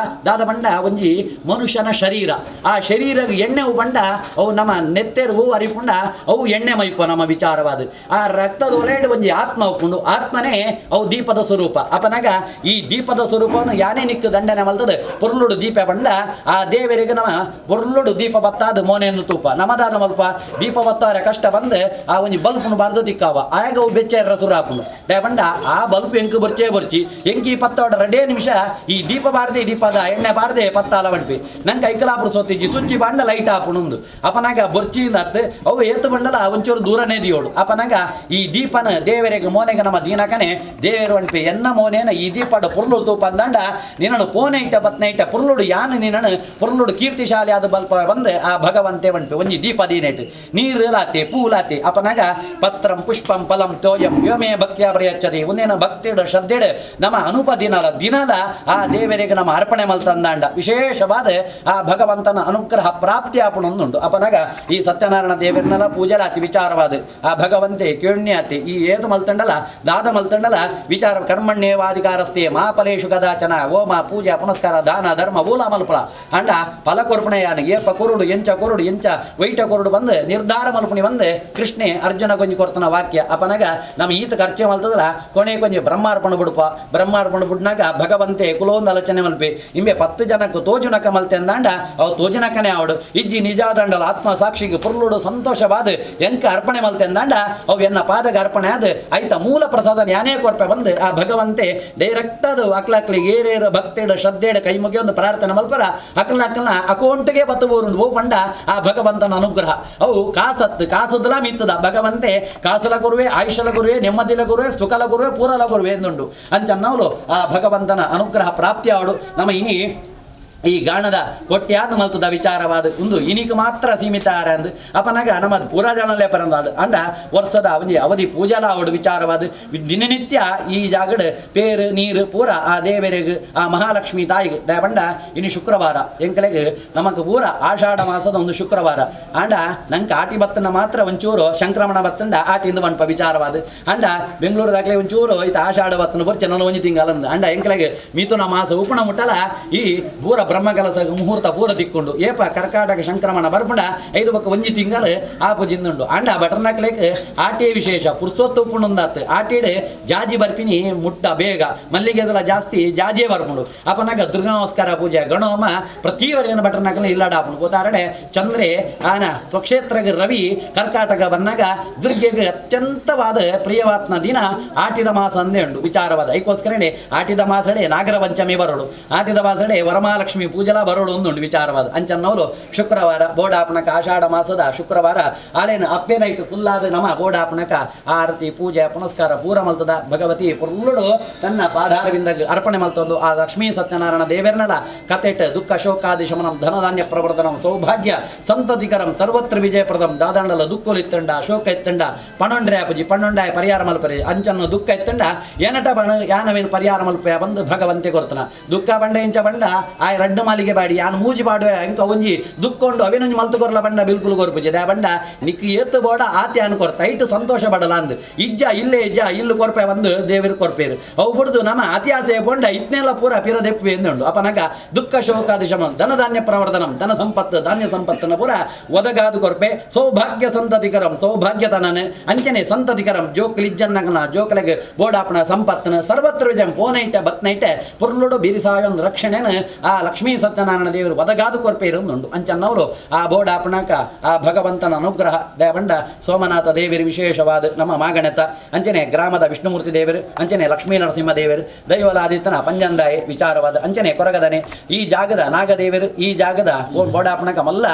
ದಾದ ಬಂಡ ಒಂಜಿ ಮನುಷ್ಯನ ಶರೀರ ಆ ಶರೀರ ಎಣ್ಣೆ ಬಂಡ ಅವು ನಮ್ಮ ನೆತ್ತೆರು ಹೂ ಅರಿಪುಂಡ ಅವು ಎಣ್ಣೆ ಮೈಪ ನಮ್ಮ ವಿಚಾರವಾದ ಆ ರಕ್ತದ ಒಲೆಡ್ ಒಂಜಿ ಆತ್ಮ ಉಪ್ಪುಂಡು ಆತ್ಮನೇ ಅವು ದೀಪದ ಸ್ವರೂಪ. ಅಪನಾಗ ಈ ದೀಪದ ಸ್ವರೂಪವನ್ನು ಯಾನೇ ನಿಕ್ಕು ದಂಡನೆ ಮಲ್ತದೆ ಪೊರ್ಲುಡು ದೀಪ ಬಂಡ ಆ ದೇವರಿಗೆ ನಮ್ಮ ಪೊರ್ಲುಡು ದೀಪ ಬತ್ತಾದ ಮೋನೆಯನ್ನು ತೂಪ ನಮದಾದ ಮಲ್ಪ ದೀಪ ಬತ್ತಾರೆ ಕಷ್ಟ ಬಂದು ಆ ಒಂಜಿ ಬಲ್ಪುನು ಬಾರ್ದು ದಿಕ್ಕಾವ ಆಗ ಅವು ಬೆಚ್ಚ ಸುರಾಪುಂಡು ದೇವಂಡ ಆ ಬಲ್ಪು ಎಂಕು ಬರ್ಚೇ ಬರ್ಚಿ ಎಂಕಿ ಪತ್ತೋಡ ರೆಡೇ ನಿಮಿಷ ಈ ದೀಪ ಬಾರ್ದೆ ದೀಪದ ಎಣ್ಣೆ ಬಾರ್ದೆ ಪತ್ತಾಲ ಬಂಡ್ಪಿ ನಂಗೆ ಐಕಲಾಪುರ ಸೋತಿಜ್ಜಿ ಸುಚ್ಚಿ ಬಾಂಡ ಲೈಟ್ ಆಪುಣುಂದು ಅಪನಾಗ ಬೊರ್ಚಿಯಿಂದ ಅತ್ತು ಅವು ಏತು ಬಂಡಲ ಒಂಚೂರು ದೂರನೇ ದಿಯೋಡು. ಅಪನಾಗ ಈ ದೀಪನ ದೇವರಿಗೆ ಮೋನೆಗೆ ನಮ್ಮ ದೀನಕನೆ ದೇವರು ಒಂಟ್ಪಿ ಎನ್ನ ಮೋನೇನ ಈ ದೀಪಡ ಪುರ್ಲುಡು ತೂಪ ಅಂದಂಡ ನಿನ್ನನು ಪೋನೆ ಇಟ್ಟ ಪತ್ನೆ ಇಟ್ಟ ಪುರ್ಲುಡು ಯಾನು ನಿನ್ನನು ಪುರ್ಲುಡು ಕೀರ್ತಿಶಾಲಿ ಆದ ಬಲ್ಪ ಬಂದು ಆ ಭಗವಂತೆ ಒಂಟ್ಪಿ ಒಂಜಿ ದೀಪ ದೀನೇಟು ನೀರು ಲಾತೆ ಪೂ ಲಾತೆ. ಅಪನಾಗ ಪತ್ರಂ ಪುಷ್ಪಂ ಫಲಂ ತೋಯಂ ವ್ಯೋಮೇ ಭಕ್ತಿಯ ಪ್ರಯಚ್ಛದೆ ಒಂದೇನ ಭಕ್ತಿಡು ಶ್ರದ್ಧೆಡು ನಮ್ಮ ಅನುಪ ದಿನಲ ದಿನಲ ಆ ದೇವರಿಗೆ ನಮ್ಮ ಅರ್ಪಣೆ ಮಲ್ತಂದಾಂಡ ವಿಶೇಷವಾದ ಆ ಭಗವಂತನ ಅನುಗ್ರಹ ಪ್ರಾಪ್ತಿ ಆಪಣೊಂದುಂಟು. ಅಪನಾಗ ಈ ಸತ್ಯನಾರಾಯಣ ದೇವರನ್ನೆಲ್ಲ ಪೂಜಲಾತಿ ವಿಚಾರವಾದ ಆ ಭಗವಂತೆ ಕೇಣ್ಯಾತಿ ಈ ಏದು ಮಲ್ತಂಡಲ ದಾದ ಮಲ್ತಂಡಲ ವಿಚಾರ ಕರ್ಮಣ್ಯೇವಾಧಿಕಾರಸ್ತೆ ಮಾ ಫಲೇಶು ಕದಾಚನ ಓಮ ಪೂಜಾ ಪುನಸ್ಕಾರ ದಾನ ಧರ್ಮ ಊಲ ಮಲ್ಪಲ ಅಂಡ ಫಲ ಕೊರ್ಪಣೆಯಾನ ಏಪ ಕೊರುಡು ಎಂಚ ಕೊರುಡು ಎಂಚ ವೈಟ ಕೊರುಡು ಬಂದು ನಿರ್ಧಾರ ಮಲ್ಪಣಿ ಬಂದು ಕೃಷ್ಣೆ ಅರ್ಜುನ ಕೊಂಜಿ ಕೊರ್ತನ ವಾಕ್ಯ. ಅಪನಾಗ ನಮ್ಮ ಈತ ಖರ್ಚು ಮಲ್ತದಲ್ಲ ಕೊನೆ ಕೊಂಜಿ ಬ್ರಹ್ಮಾರ್ಪಣ ಬಿಡುಪ ಬ್ರಹ್ಮಾರ್ಪಣ ಬಿಡ್ನಾಗ ಭಗವಂತೆ ಕುಲೋಂದು ಆಲೋಚನೆ ಮಲ್ಪಿ ಇಂಬೆ 10 ಜನಕ್ಕೆ ತೋಜುನಕ ಮಲ್ತೆ ಅಂದಾಂಡ ಅವು ತೋಜುನಕನೇ ಆವಡು ಇಜ್ಜಿ ನಿಜಾದಂಡಲ ಆತ್ಮ ಸಾಕ್ಷಿಗೆ ಪುರ್ಲುಡು ಸಂತೋಷವಾದ ಎಂಕ ಅರ್ಪಣೆ ಮಲ್ತೆ ಅಂದಾಂಡ ಅವು ಎನ್ನ ಪಾದಗ ಅರ್ಪಣೆ ಆದ ಐತ ಮೂಲ ಪ್ರಸಾದ ಯಾನೇ ಕೊರ್ಪೆ ಬಂದು ಆ ಭಗವಂತೆ ಡೈರೆಕ್ಟ್ ಅದು ಅಕ್ಲಕ್ಲಿಗೆ ಏರೇರು ಭಕ್ತಿಡು ಶ್ರದ್ಧೆಡು ಕೈ ಮುಗಿಯೊಂದು ಪ್ರಾರ್ಥನೆ ಮಲ್ಪರ ಅಕ್ಲಕ್ಕಲ್ನ ಅಕೌಂಟ್ಗೆ ಬತ್ತು ಊರುಂಡು ಓ ಪಂಡ ಆ ಭಗವಂತನ ಅನುಗ್ರಹ ಅವು ಕಾಸತ್ತು ಕಾಸದಲ ಮಿತ್ತದ ಭಗವಂತೆ ಕಾಸಲ ಗುರುವೆ ಆಯುಷಲ ಗುರುವೆ ನೆಮ್ಮದಿಲ ಗುರುವೆ ಸುಖಲ ಗುರುವೆ ಪೂರಲ ಗುರುವೆ ಎಂದುಂಡು ಅಂಚನ್ನವಳು ಆ ಭಗವಂತನ ಅನುಗ್ರಹ ಪ್ರಾಪ್ತಿ ಆಡು. ನಮ್ಮ ಇನಿ ಈ ಗಾಣದ ಕೊಟ್ಯಾದ ಮಲ್ತದ ವಿಚಾರವಾದ ಒಂದು ಇನಿಗೆ ಮಾತ್ರ ಸೀಮಿತ ಅಂದು ಅಪನಾಗ ನಮ್ಮ ಪೂರಾ ಜನಲೇ ಪರಂದಾಡು ಅಂಡ ವರ್ಷದ ಅವಧಿ ಅವಧಿ ಪೂಜಾಲ ಅವಡು ವಿಚಾರವಾದ ದಿನನಿತ್ಯ ಈ ಜಾಗಡ್ ಪೇರು ನೀರು ಪೂರ ಆ ದೇವರಿಗೆ ಆ ಮಹಾಲಕ್ಷ್ಮಿ ತಾಯಿಗೆ ದಯಬಂಡ ಇನಿ ಶುಕ್ರವಾರ ಎಂಕಲೆಗೆ ನಮಕ್ ಪೂರ ಆಷಾಢ ಮಾಸದ ಒಂದು ಶುಕ್ರವಾರ ಅಂಡ ನಂಗೆ ಆಟಿ ಬತ್ತನ ಮಾತ್ರ ಒಂಚೂರು ಸಂಕ್ರಮಣ ಬತ್ತಂಡ ಆಟಿಂದ ಮನ್ಪ ವಿಚಾರವಾದ ಅಂಡ ಬೆಂಗಳೂರು ದಾಖಲೆ ಒಂಚೂರು ಈತ ಆಷಾಢ ಬತ್ತನ ಬರ್ ಚೆನ್ನ ಒಂಜಿ ತಿಂಗಳಂದು ಅಂಡ ಎಂಕಲೆಗೆ ಮಿಥುನ ಮಾಸ ಉಪಣ ಮುಟ್ಟಲ ಈ ಪೂರ ಬ್ರಹ್ಮಕಲಸ ಮುಹೂರ್ತ ಪೂರ ದಿಕ್ಕೊಂಡು ಏಪ ಕರ್ಕಾಟಕ ಸಂಕ್ರಮಣ ಬರ್ಪುಂಡ ಐದು ಬಕ್ಕ ಒಂಜಿ ತಿಂಗಳು ಆ ಪೂಜಿಂದುಂಡು ಅಂಡ ಬಟರ್ನಕ್ಲೇಕ್ ಆಟೆ ವಿಶೇಷ ಪುರ್ಸೊತ್ತು ಉಪ್ಪುಂಡಾತು ಆಟಿಡೆ ಜಾಜಿ ಬರ್ಪಿನಿ ಮುಟ್ಟ ಬೇಗ ಮಲ್ಲಿಗೆದಲ ಜಾಸ್ತಿ ಜಾಜಿಯೇ ಬರ್ಪುಂಡು ಅಪನಾಗ ದುರ್ಗಾ ನಮಸ್ಕಾರ ಪೂಜೆ ಗಣೋಮ ಪ್ರತಿಯವರೇನು ಬಟರ್ನಕಲ ಇಲ್ಲಾಡ ಆಪುಂಡು ಗೋತಾರಡೆ ಚಂದ್ರೆ ಆನ ಸ್ವಕ್ಷೇತ್ರಗೆ ರವಿ ಕರ್ಕಾಟಕ ಬಂದಾಗ ದುರ್ಗೆಗೆ ಅತ್ಯಂತವಾದ ಪ್ರಿಯವಾತ್ನ ದಿನ ಆಟಿದ ಮಾಸ ಅಂದೇ ಉಂಡು ವಿಚಾರವಾದ ಐಕೋಸ್ಕರನೇ ಆಟಿದ ಮಾಸಡೆ ನಾಗರ ಪಂಚಮಿ ಬರೋಡು ಆಟಿದ ಮಾಸಡೆ ವರಮಹಾಲಕ್ಷ್ಮಿ ಪೂಜೆಲ ಬರೋಡು ಒಂದುಂಡು ವಿಚಾರವಾದ ಅಂಚನ್ನವರು ಶುಕ್ರವಾರ ಬೋಡಾಪಣಕ ಆಷಾಢ ಮಾಸದ ಶುಕ್ರವಾರ ಆಲೇನ ಅಪ್ಪೇನೈಟು ಫುಲ್ಲಾದ ನಮ ಬೋಡಾಪಣಕ ಆರತಿ ಪೂಜೆ ಪುನಸ್ಕಾರ ಪೂರ ಮಲ್ತದ ಭಗವತಿ ಪುರ್ಲುಡು ತನ್ನ ಪಾದಾರವಿಂದ ಅರ್ಪಣೆ ಮಲ್ತೊಂದು ಆ ಲಕ್ಷ್ಮೀ ಸತ್ಯನಾರಾಯಣ ದೇವರನಲ ಕತೆಟ್ ದುಃಖ ಶೋಕಾದಿ ಶಮನಂ ಧನಧಾನ್ಯ ಪ್ರವರ್ಧನಂ ಸೌಭಾಗ್ಯ ಸಂತತಿಕರಂ ಸರ್ವತ್ರ ವಿಜಯಪ್ರದಂ ದಾದಾಂಡಲ ದುಃಖುಲಿತ್ತಂಡ ಶೋಕ ಎತ್ತಂಡ ಪಣೊಂಡ್ರೆ ಪೂಜಿ ಪಣ್ಣೊಂಡಾಯ ಪರಿಹಾರ ಮಲ್ಪರೆ ಅಂಚನ್ನು ದುಃಖ ಎತ್ತಂಡ ಏನಟ ಬಣ ಯಾನವೇನು ಪರಿಹಾರ ಮಲ್ಪೆ ಬಂದು ಭಗವಂತೆ ಕೊರ್ತನ ದುಃಖ ಬಂಡ ಇಂಚ ಬಂಡ ಆಯ ರಡ್ಡು ಮಾಲಿಗೆ ಬಾಡಿ ಯಾನ್ ಮೂಜಿ ಬಾಡುವೆ ಇಂಕ ಒಂಜಿ ದುಕ್ಕೊಂಡು ಅವೇನೊಂಜಿ ಮಲ್ತು ಕೊರ್ಲ ಬಂಡ ಬಿಲ್ಕುಲ್ ಕೊರ್ಪುಜಿ ದ್ಯಾ ಬಂಡ ನಿಕ್ ಏತು ಬೋಡ ಆತಿ ಅನ್ ಕೊರ್ತ ಐಟು ಸಂತೋಷ ಪಡಲ ಅಂದು ಇಜ್ಜ ಇಲ್ಲೇ ಇಜ್ಜ ಇಲ್ಲು ಕೊರ್ಪೆ ಬಂದು ದೇವರು ಕೊರ್ಪೇರು ಅವು ಬಿಡ್ದು ನಮ್ಮ ಅತಿ ಆಸೆ ಬೋಂಡ ಇತ್ನೆಲ್ಲ ಪೂರ ಪಿರದೆಪ್ಪು ಎಂದುಂಡು ಅಪನಗ ದುಃಖ ಶೋಕಾದಿ ಶಮನ ಧನಧಾನ್ಯ ಪ್ರವರ್ಧನಂ ಧನ ಸಂಪತ್ತು ಧಾನ್ಯ ಸಂಪತ್ತನ ಪೂರ ಒದಗಾದು ಕೊರ್ಪೆ ಸೌಭಾಗ್ಯ ಸಂತತಿಕರಂ ಸೌಭಾಗ್ಯತನನ ಅಂಚನೆ ಸಂತತಿಕರಂ ಜೋಕ್ಲಿಜ್ಜನ್ನಗನ ಜೋಕ್ಲೆಗ್ ಬೋಡಾಪಣ ಸಂಪತ್ತನ ಸರ್ವತ್ರ ವಿಜಯಂ ಪೋನೈಟೆ ಬತ್ನೈಟೆ ಪುರ್ಲುಡು ಬಿರಿಸಾಯೊಂದು ರಕ್ಷಣೆನ ಆ ಲಕ್ಷ್ಮೀ Lakshmi Satyanarayana ದೇವರು ಒದಗಾದು ಕೊರ್ಪೇರು ಉಂಡು ಅಂಚನ್ನವರು ಆ ಬೋಡಾಪಣಕ ಆ ಭಗವಂತನ ಅನುಗ್ರಹ ದೇವಂಡ ಸೋಮನಾಥ ದೇವರು ವಿಶೇಷವಾದ ನಮ್ಮ ಮಾಗಣತ ಅಂಚನೆ ಗ್ರಾಮದ ವಿಷ್ಣುಮೂರ್ತಿ ದೇವರು ಅಂಚನೆ ಲಕ್ಷ್ಮೀ ನರಸಿಂಹ ದೇವರು ದೈವಲಾದಿತನ ಪಂಜಂದಾಯಿ ವಿಚಾರವಾದ ಅಂಚನೆ ಕೊರಗದನೆ ಈ ಜಾಗದ ನಾಗದೇವರು ಈ ಜಾಗದ ಬೋಡಾಪಣಕ ಮಲ್ಲ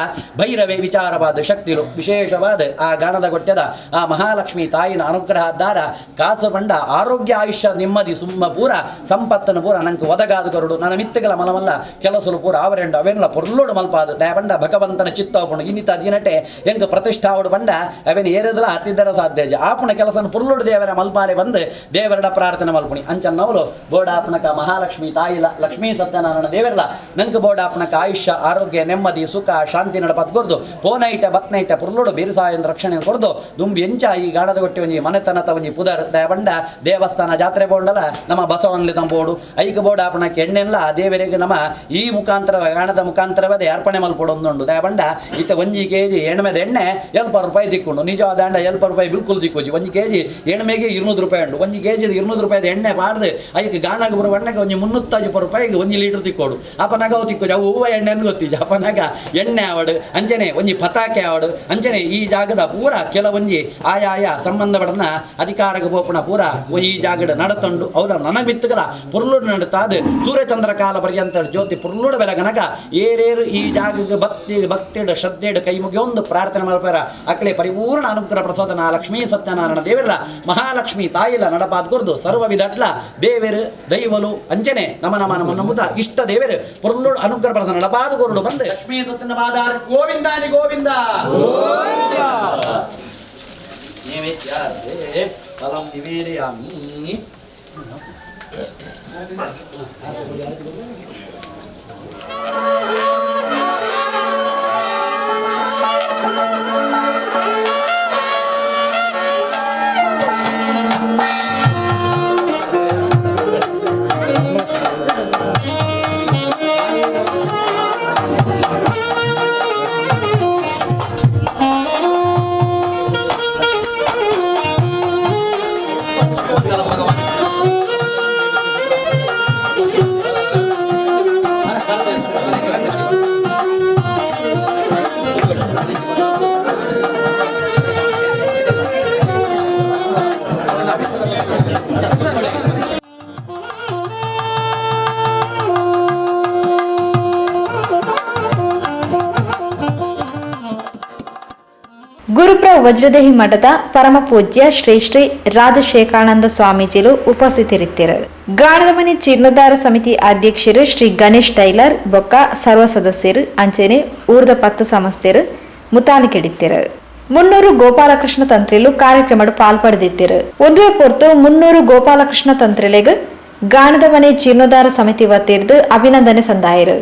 ಭೈರವೇ ವಿಚಾರವಾದ ಶಕ್ತಿರು ವಿಶೇಷವಾದ ಆ ಗಾಣದ ಗೊಟ್ಟದ ಆ ಮಹಾಲಕ್ಷ್ಮಿ ತಾಯಿನ ಅನುಗ್ರಹ ದಾರ ಕಾಸು ಬಂಡ ಆರೋಗ್ಯ ಆಯುಷ್ಯ ನೆಮ್ಮದಿ ಸುಮ್ಮ ಪೂರ ಸಂಪತ್ತನ್ನು ಪೂರ ನಂಗೆ ಒದಗಾದು ಕರುಡು ನನ್ನ ಮಿತ್ತಗಳ ಮಲಮಲ್ಲ ಕೆಲಸಲು ಪೂರ ಅವರೆಂಡು ಅವೆಲ್ಲ ಪೊರ್ಲೋಡು ಮಲ್ಪಾದು ದಯಬಂಡ ಭಗವಂತನ ಚಿತ್ತವಪುಣ ಇನ್ನಿತ ದಿನಟೆ ಎಂಕ್ ಪ್ರತಿಷ್ಠಾವಡು ಬಂಡ ಅವೇನು ಏರದಲ ಹತ್ತಿದ್ದರ ಸಾಧ್ಯ ಆಪುಣ ಕೆಲಸನ ಪುರ್ಲೋಡು ದೇವರ ಮಲ್ಪಾಲೆ ಬಂದು ದೇವರಡ ಪ್ರಾರ್ಥನೆ ಮಲ್ಪುಣಿ ಅಂಚನ್ನವಳು ಬೋಡಾಪಣಕ ಮಹಾಲಕ್ಷ್ಮಿ ತಾಯಿಲ ಲಕ್ಷ್ಮೀ ಸತ್ಯನಾರಾಯಣ ದೇವರಲ ನಂಗೆ ಬೋಡಾಪಣಕ ಆಯುಷ್ಯ ಆರೋಗ್ಯ ನೆಮ್ಮದಿ ಸುಖ ಶಾಂತಿ ನಡಪತ್ ಕೊರ್ದು ಪೋನೈಟ ಬತ್ನೈಟ ಪುರ್ಲೋಡು ಬೀರಸಾಯನ ರಕ್ಷಣೆ ಕೊರ್ದು ದುಂಬಿ ಎಂಚ ಈ ಗಾಣದ ಹೊಟ್ಟೆ ಒಂಜಿ ಮನೆತನತ ಒಂಜಿ ಪುದರ್ ದಯಬಂಡ ದೇವಸ್ಥಾನ ಜಾತ್ರೆ ಬೋಂಡಲ ನಮ್ಮ ಬಸವನ್ಲಿ ತಂಬೋಡು ಐಕ ಬೋಡಾಪಣಕ್ಕೆ ಎಣ್ಣೆಲ್ಲ ದೇವರಿಗೆ ನಮ್ಮ ಈ ಮುಖಾಂತರ ಗಾಣದ ಮುಖಾಂತರವೇ ಅರ್ಪಣೆ ಮಲ್ಪೊಡೊಂದುಂಡು ದಯಬಂಡ ಇತ್ತ ಒಂಜಿ ಕೆ ಜಿ ಎಣ್ಮೆದ ಎಣ್ಣೆ ಎಲ್ಪ ರೂಪಾಯಿ ದಿಕ್ಕೊಂಡು ನಿಜ ದಾಂಡ ಎಲ್ಪ ರೂಪಾಯಿ ಬಿಲ್ಕುಲ್ ದಿಕ್ಕೋಜಿ ಒಂಜಿ ಕೆ ಜಿ ಎಣ್ಮೆಗೆ 200 ರೂಪಾಯಿ ಉಂಡು ಒಂಜಿ ಕೆ ಜಿ 200 ರೂಪಾಯಿದ ಎಣ್ಣೆ ಪಾಡ್ದು ಐಕ್ ಗಾಣಗ ಬರುವ ಎಣ್ಣೆಗೆ ಒಂಜಿ 350 ರೂಪಾಯಿಗೆ ಒಂಜಿ ಲೀಟರ್ ತಿಕ್ಕೋಡು ಅಪನಾಗ ಅವು ತಿಕ್ಕೋಜಿ ಅವು ಹೂವ ಎಣ್ಣೆ ಗೊತ್ತಿಜಿ ಅಪನಾಗ ಎಣ್ಣೆ ಆವಡು ಅಂಚನೆ ಒಂಜಿ ಪತಾಕೆ ಆವಡು ಅಂಚನೆ ಈ ಜಾಗದ ಪೂರ ಕೆಲವೊಂಜಿ ಆಯಾಯ ಸಂಬಂಧಪಡನ ಅಧಿಕಾರಕ್ಕೆ ಪೋಪುಣ ಪೂರ ಈ ಜಾಗದ ನಡತಂಡು ಅವರ ನನಗೆ ಬಿತ್ತುಗಲ ಪುರ್ಲುಡು ನಡತಾದ ಸೂರ್ಯಚಂದ್ರ ಕಾಲ ಪರ್ಯಂತ ಜ್ಯೋತಿ ಪುರ್ಲುಡು ಬೆಲಗನಗ ಏರೇರು ಈ ಜಾಗಕ್ಕೆ ಭಕ್ತಿ ಭಕ್ತಿಡು ಶ್ರದ್ಧೆಡು ಕೈ ಮುಗಿಯೊಂದು ಪ್ರಾರ್ಥನೆ ಮಲ್ಪರ ಅಕ್ಲೆ ಪರಿಪೂರ್ಣ ಅನುಗ್ರಹ ಪ್ರಸಾದನ ಲಕ್ಷ್ಮೀ ಸತ್ಯನಾರಾಯಣ ದೇವರಲ್ಲ ಮಹಾಲಕ್ಷ್ಮಿ ತಾಯಿಲ ನಡಪಾದ ಕೊರ್ದು ಸರ್ವ ವಿಧಟ್ಲ ದೇವರು ದೈವಲು ಅಂಚನೆ ನಮ ನಮ ನಮ್ಮ ನಮ್ಮುದ ಇಷ್ಟ ದೇವರು ಪುರ್ಲುಡು ಅನುಗ್ರಹ ಪ್ರಸಾದ ನಡಪಾದ ಕೊರಡು ಬಂದು ಲಕ್ಷ್ಮೀ ಸತ್ಯನಾರಾಯಣ ಗೋವಿಂದಾನಿ ಗೋವಿಂದ ನೈವೇದ್ಯಾರ್ಥೇ ಫಲಂ ನಿವೇದಯಾಮಿ. ಗುರುಪ್ರ ವಜ್ರದೇಹಿ ಮಠದ ಪರಮ ಪೂಜ್ಯ ಶ್ರೀ ಶ್ರೀ ರಾಜಶೇಖಾನಂದ ಸ್ವಾಮೀಜಿಲು ಉಪಸ್ಥಿತರಿದ್ದರು. ಗಾಣದಮನೆ ಜೀರ್ಣೋದ್ಧಾರ ಸಮಿತಿ ಅಧ್ಯಕ್ಷರು ಶ್ರೀ ಗಣೇಶ್ ಟೈಲರ್ ಬೊಕ್ಕ ಸರ್ವ ಸದಸ್ಯರು ಅಂಚನೆ ಊರ್ದ ಪತ್ತು ಸಂಸ್ಥೆರು ಮುತಾಲಿಕೆಡಿತ್ತಿರು. 300 ಗೋಪಾಲಕೃಷ್ಣ ತಂತ್ರಿಲು ಕಾರ್ಯಕ್ರಮ ಪಾಲ್ಪಡೆದಿತ್ತಿರು. ಒಂದುವೆ ಪೊರ್ತು 300 ಗೋಪಾಲಕೃಷ್ಣ ತಂತ್ರಿಲೆಗ್ ಗಾಣದ ಮನೆ ಜೀರ್ಣೋದ್ಧಾರ ಸಮಿತಿ ವತಿರ್ದು ಅಭಿನಂದನೆ ಸಂದಾಯರು.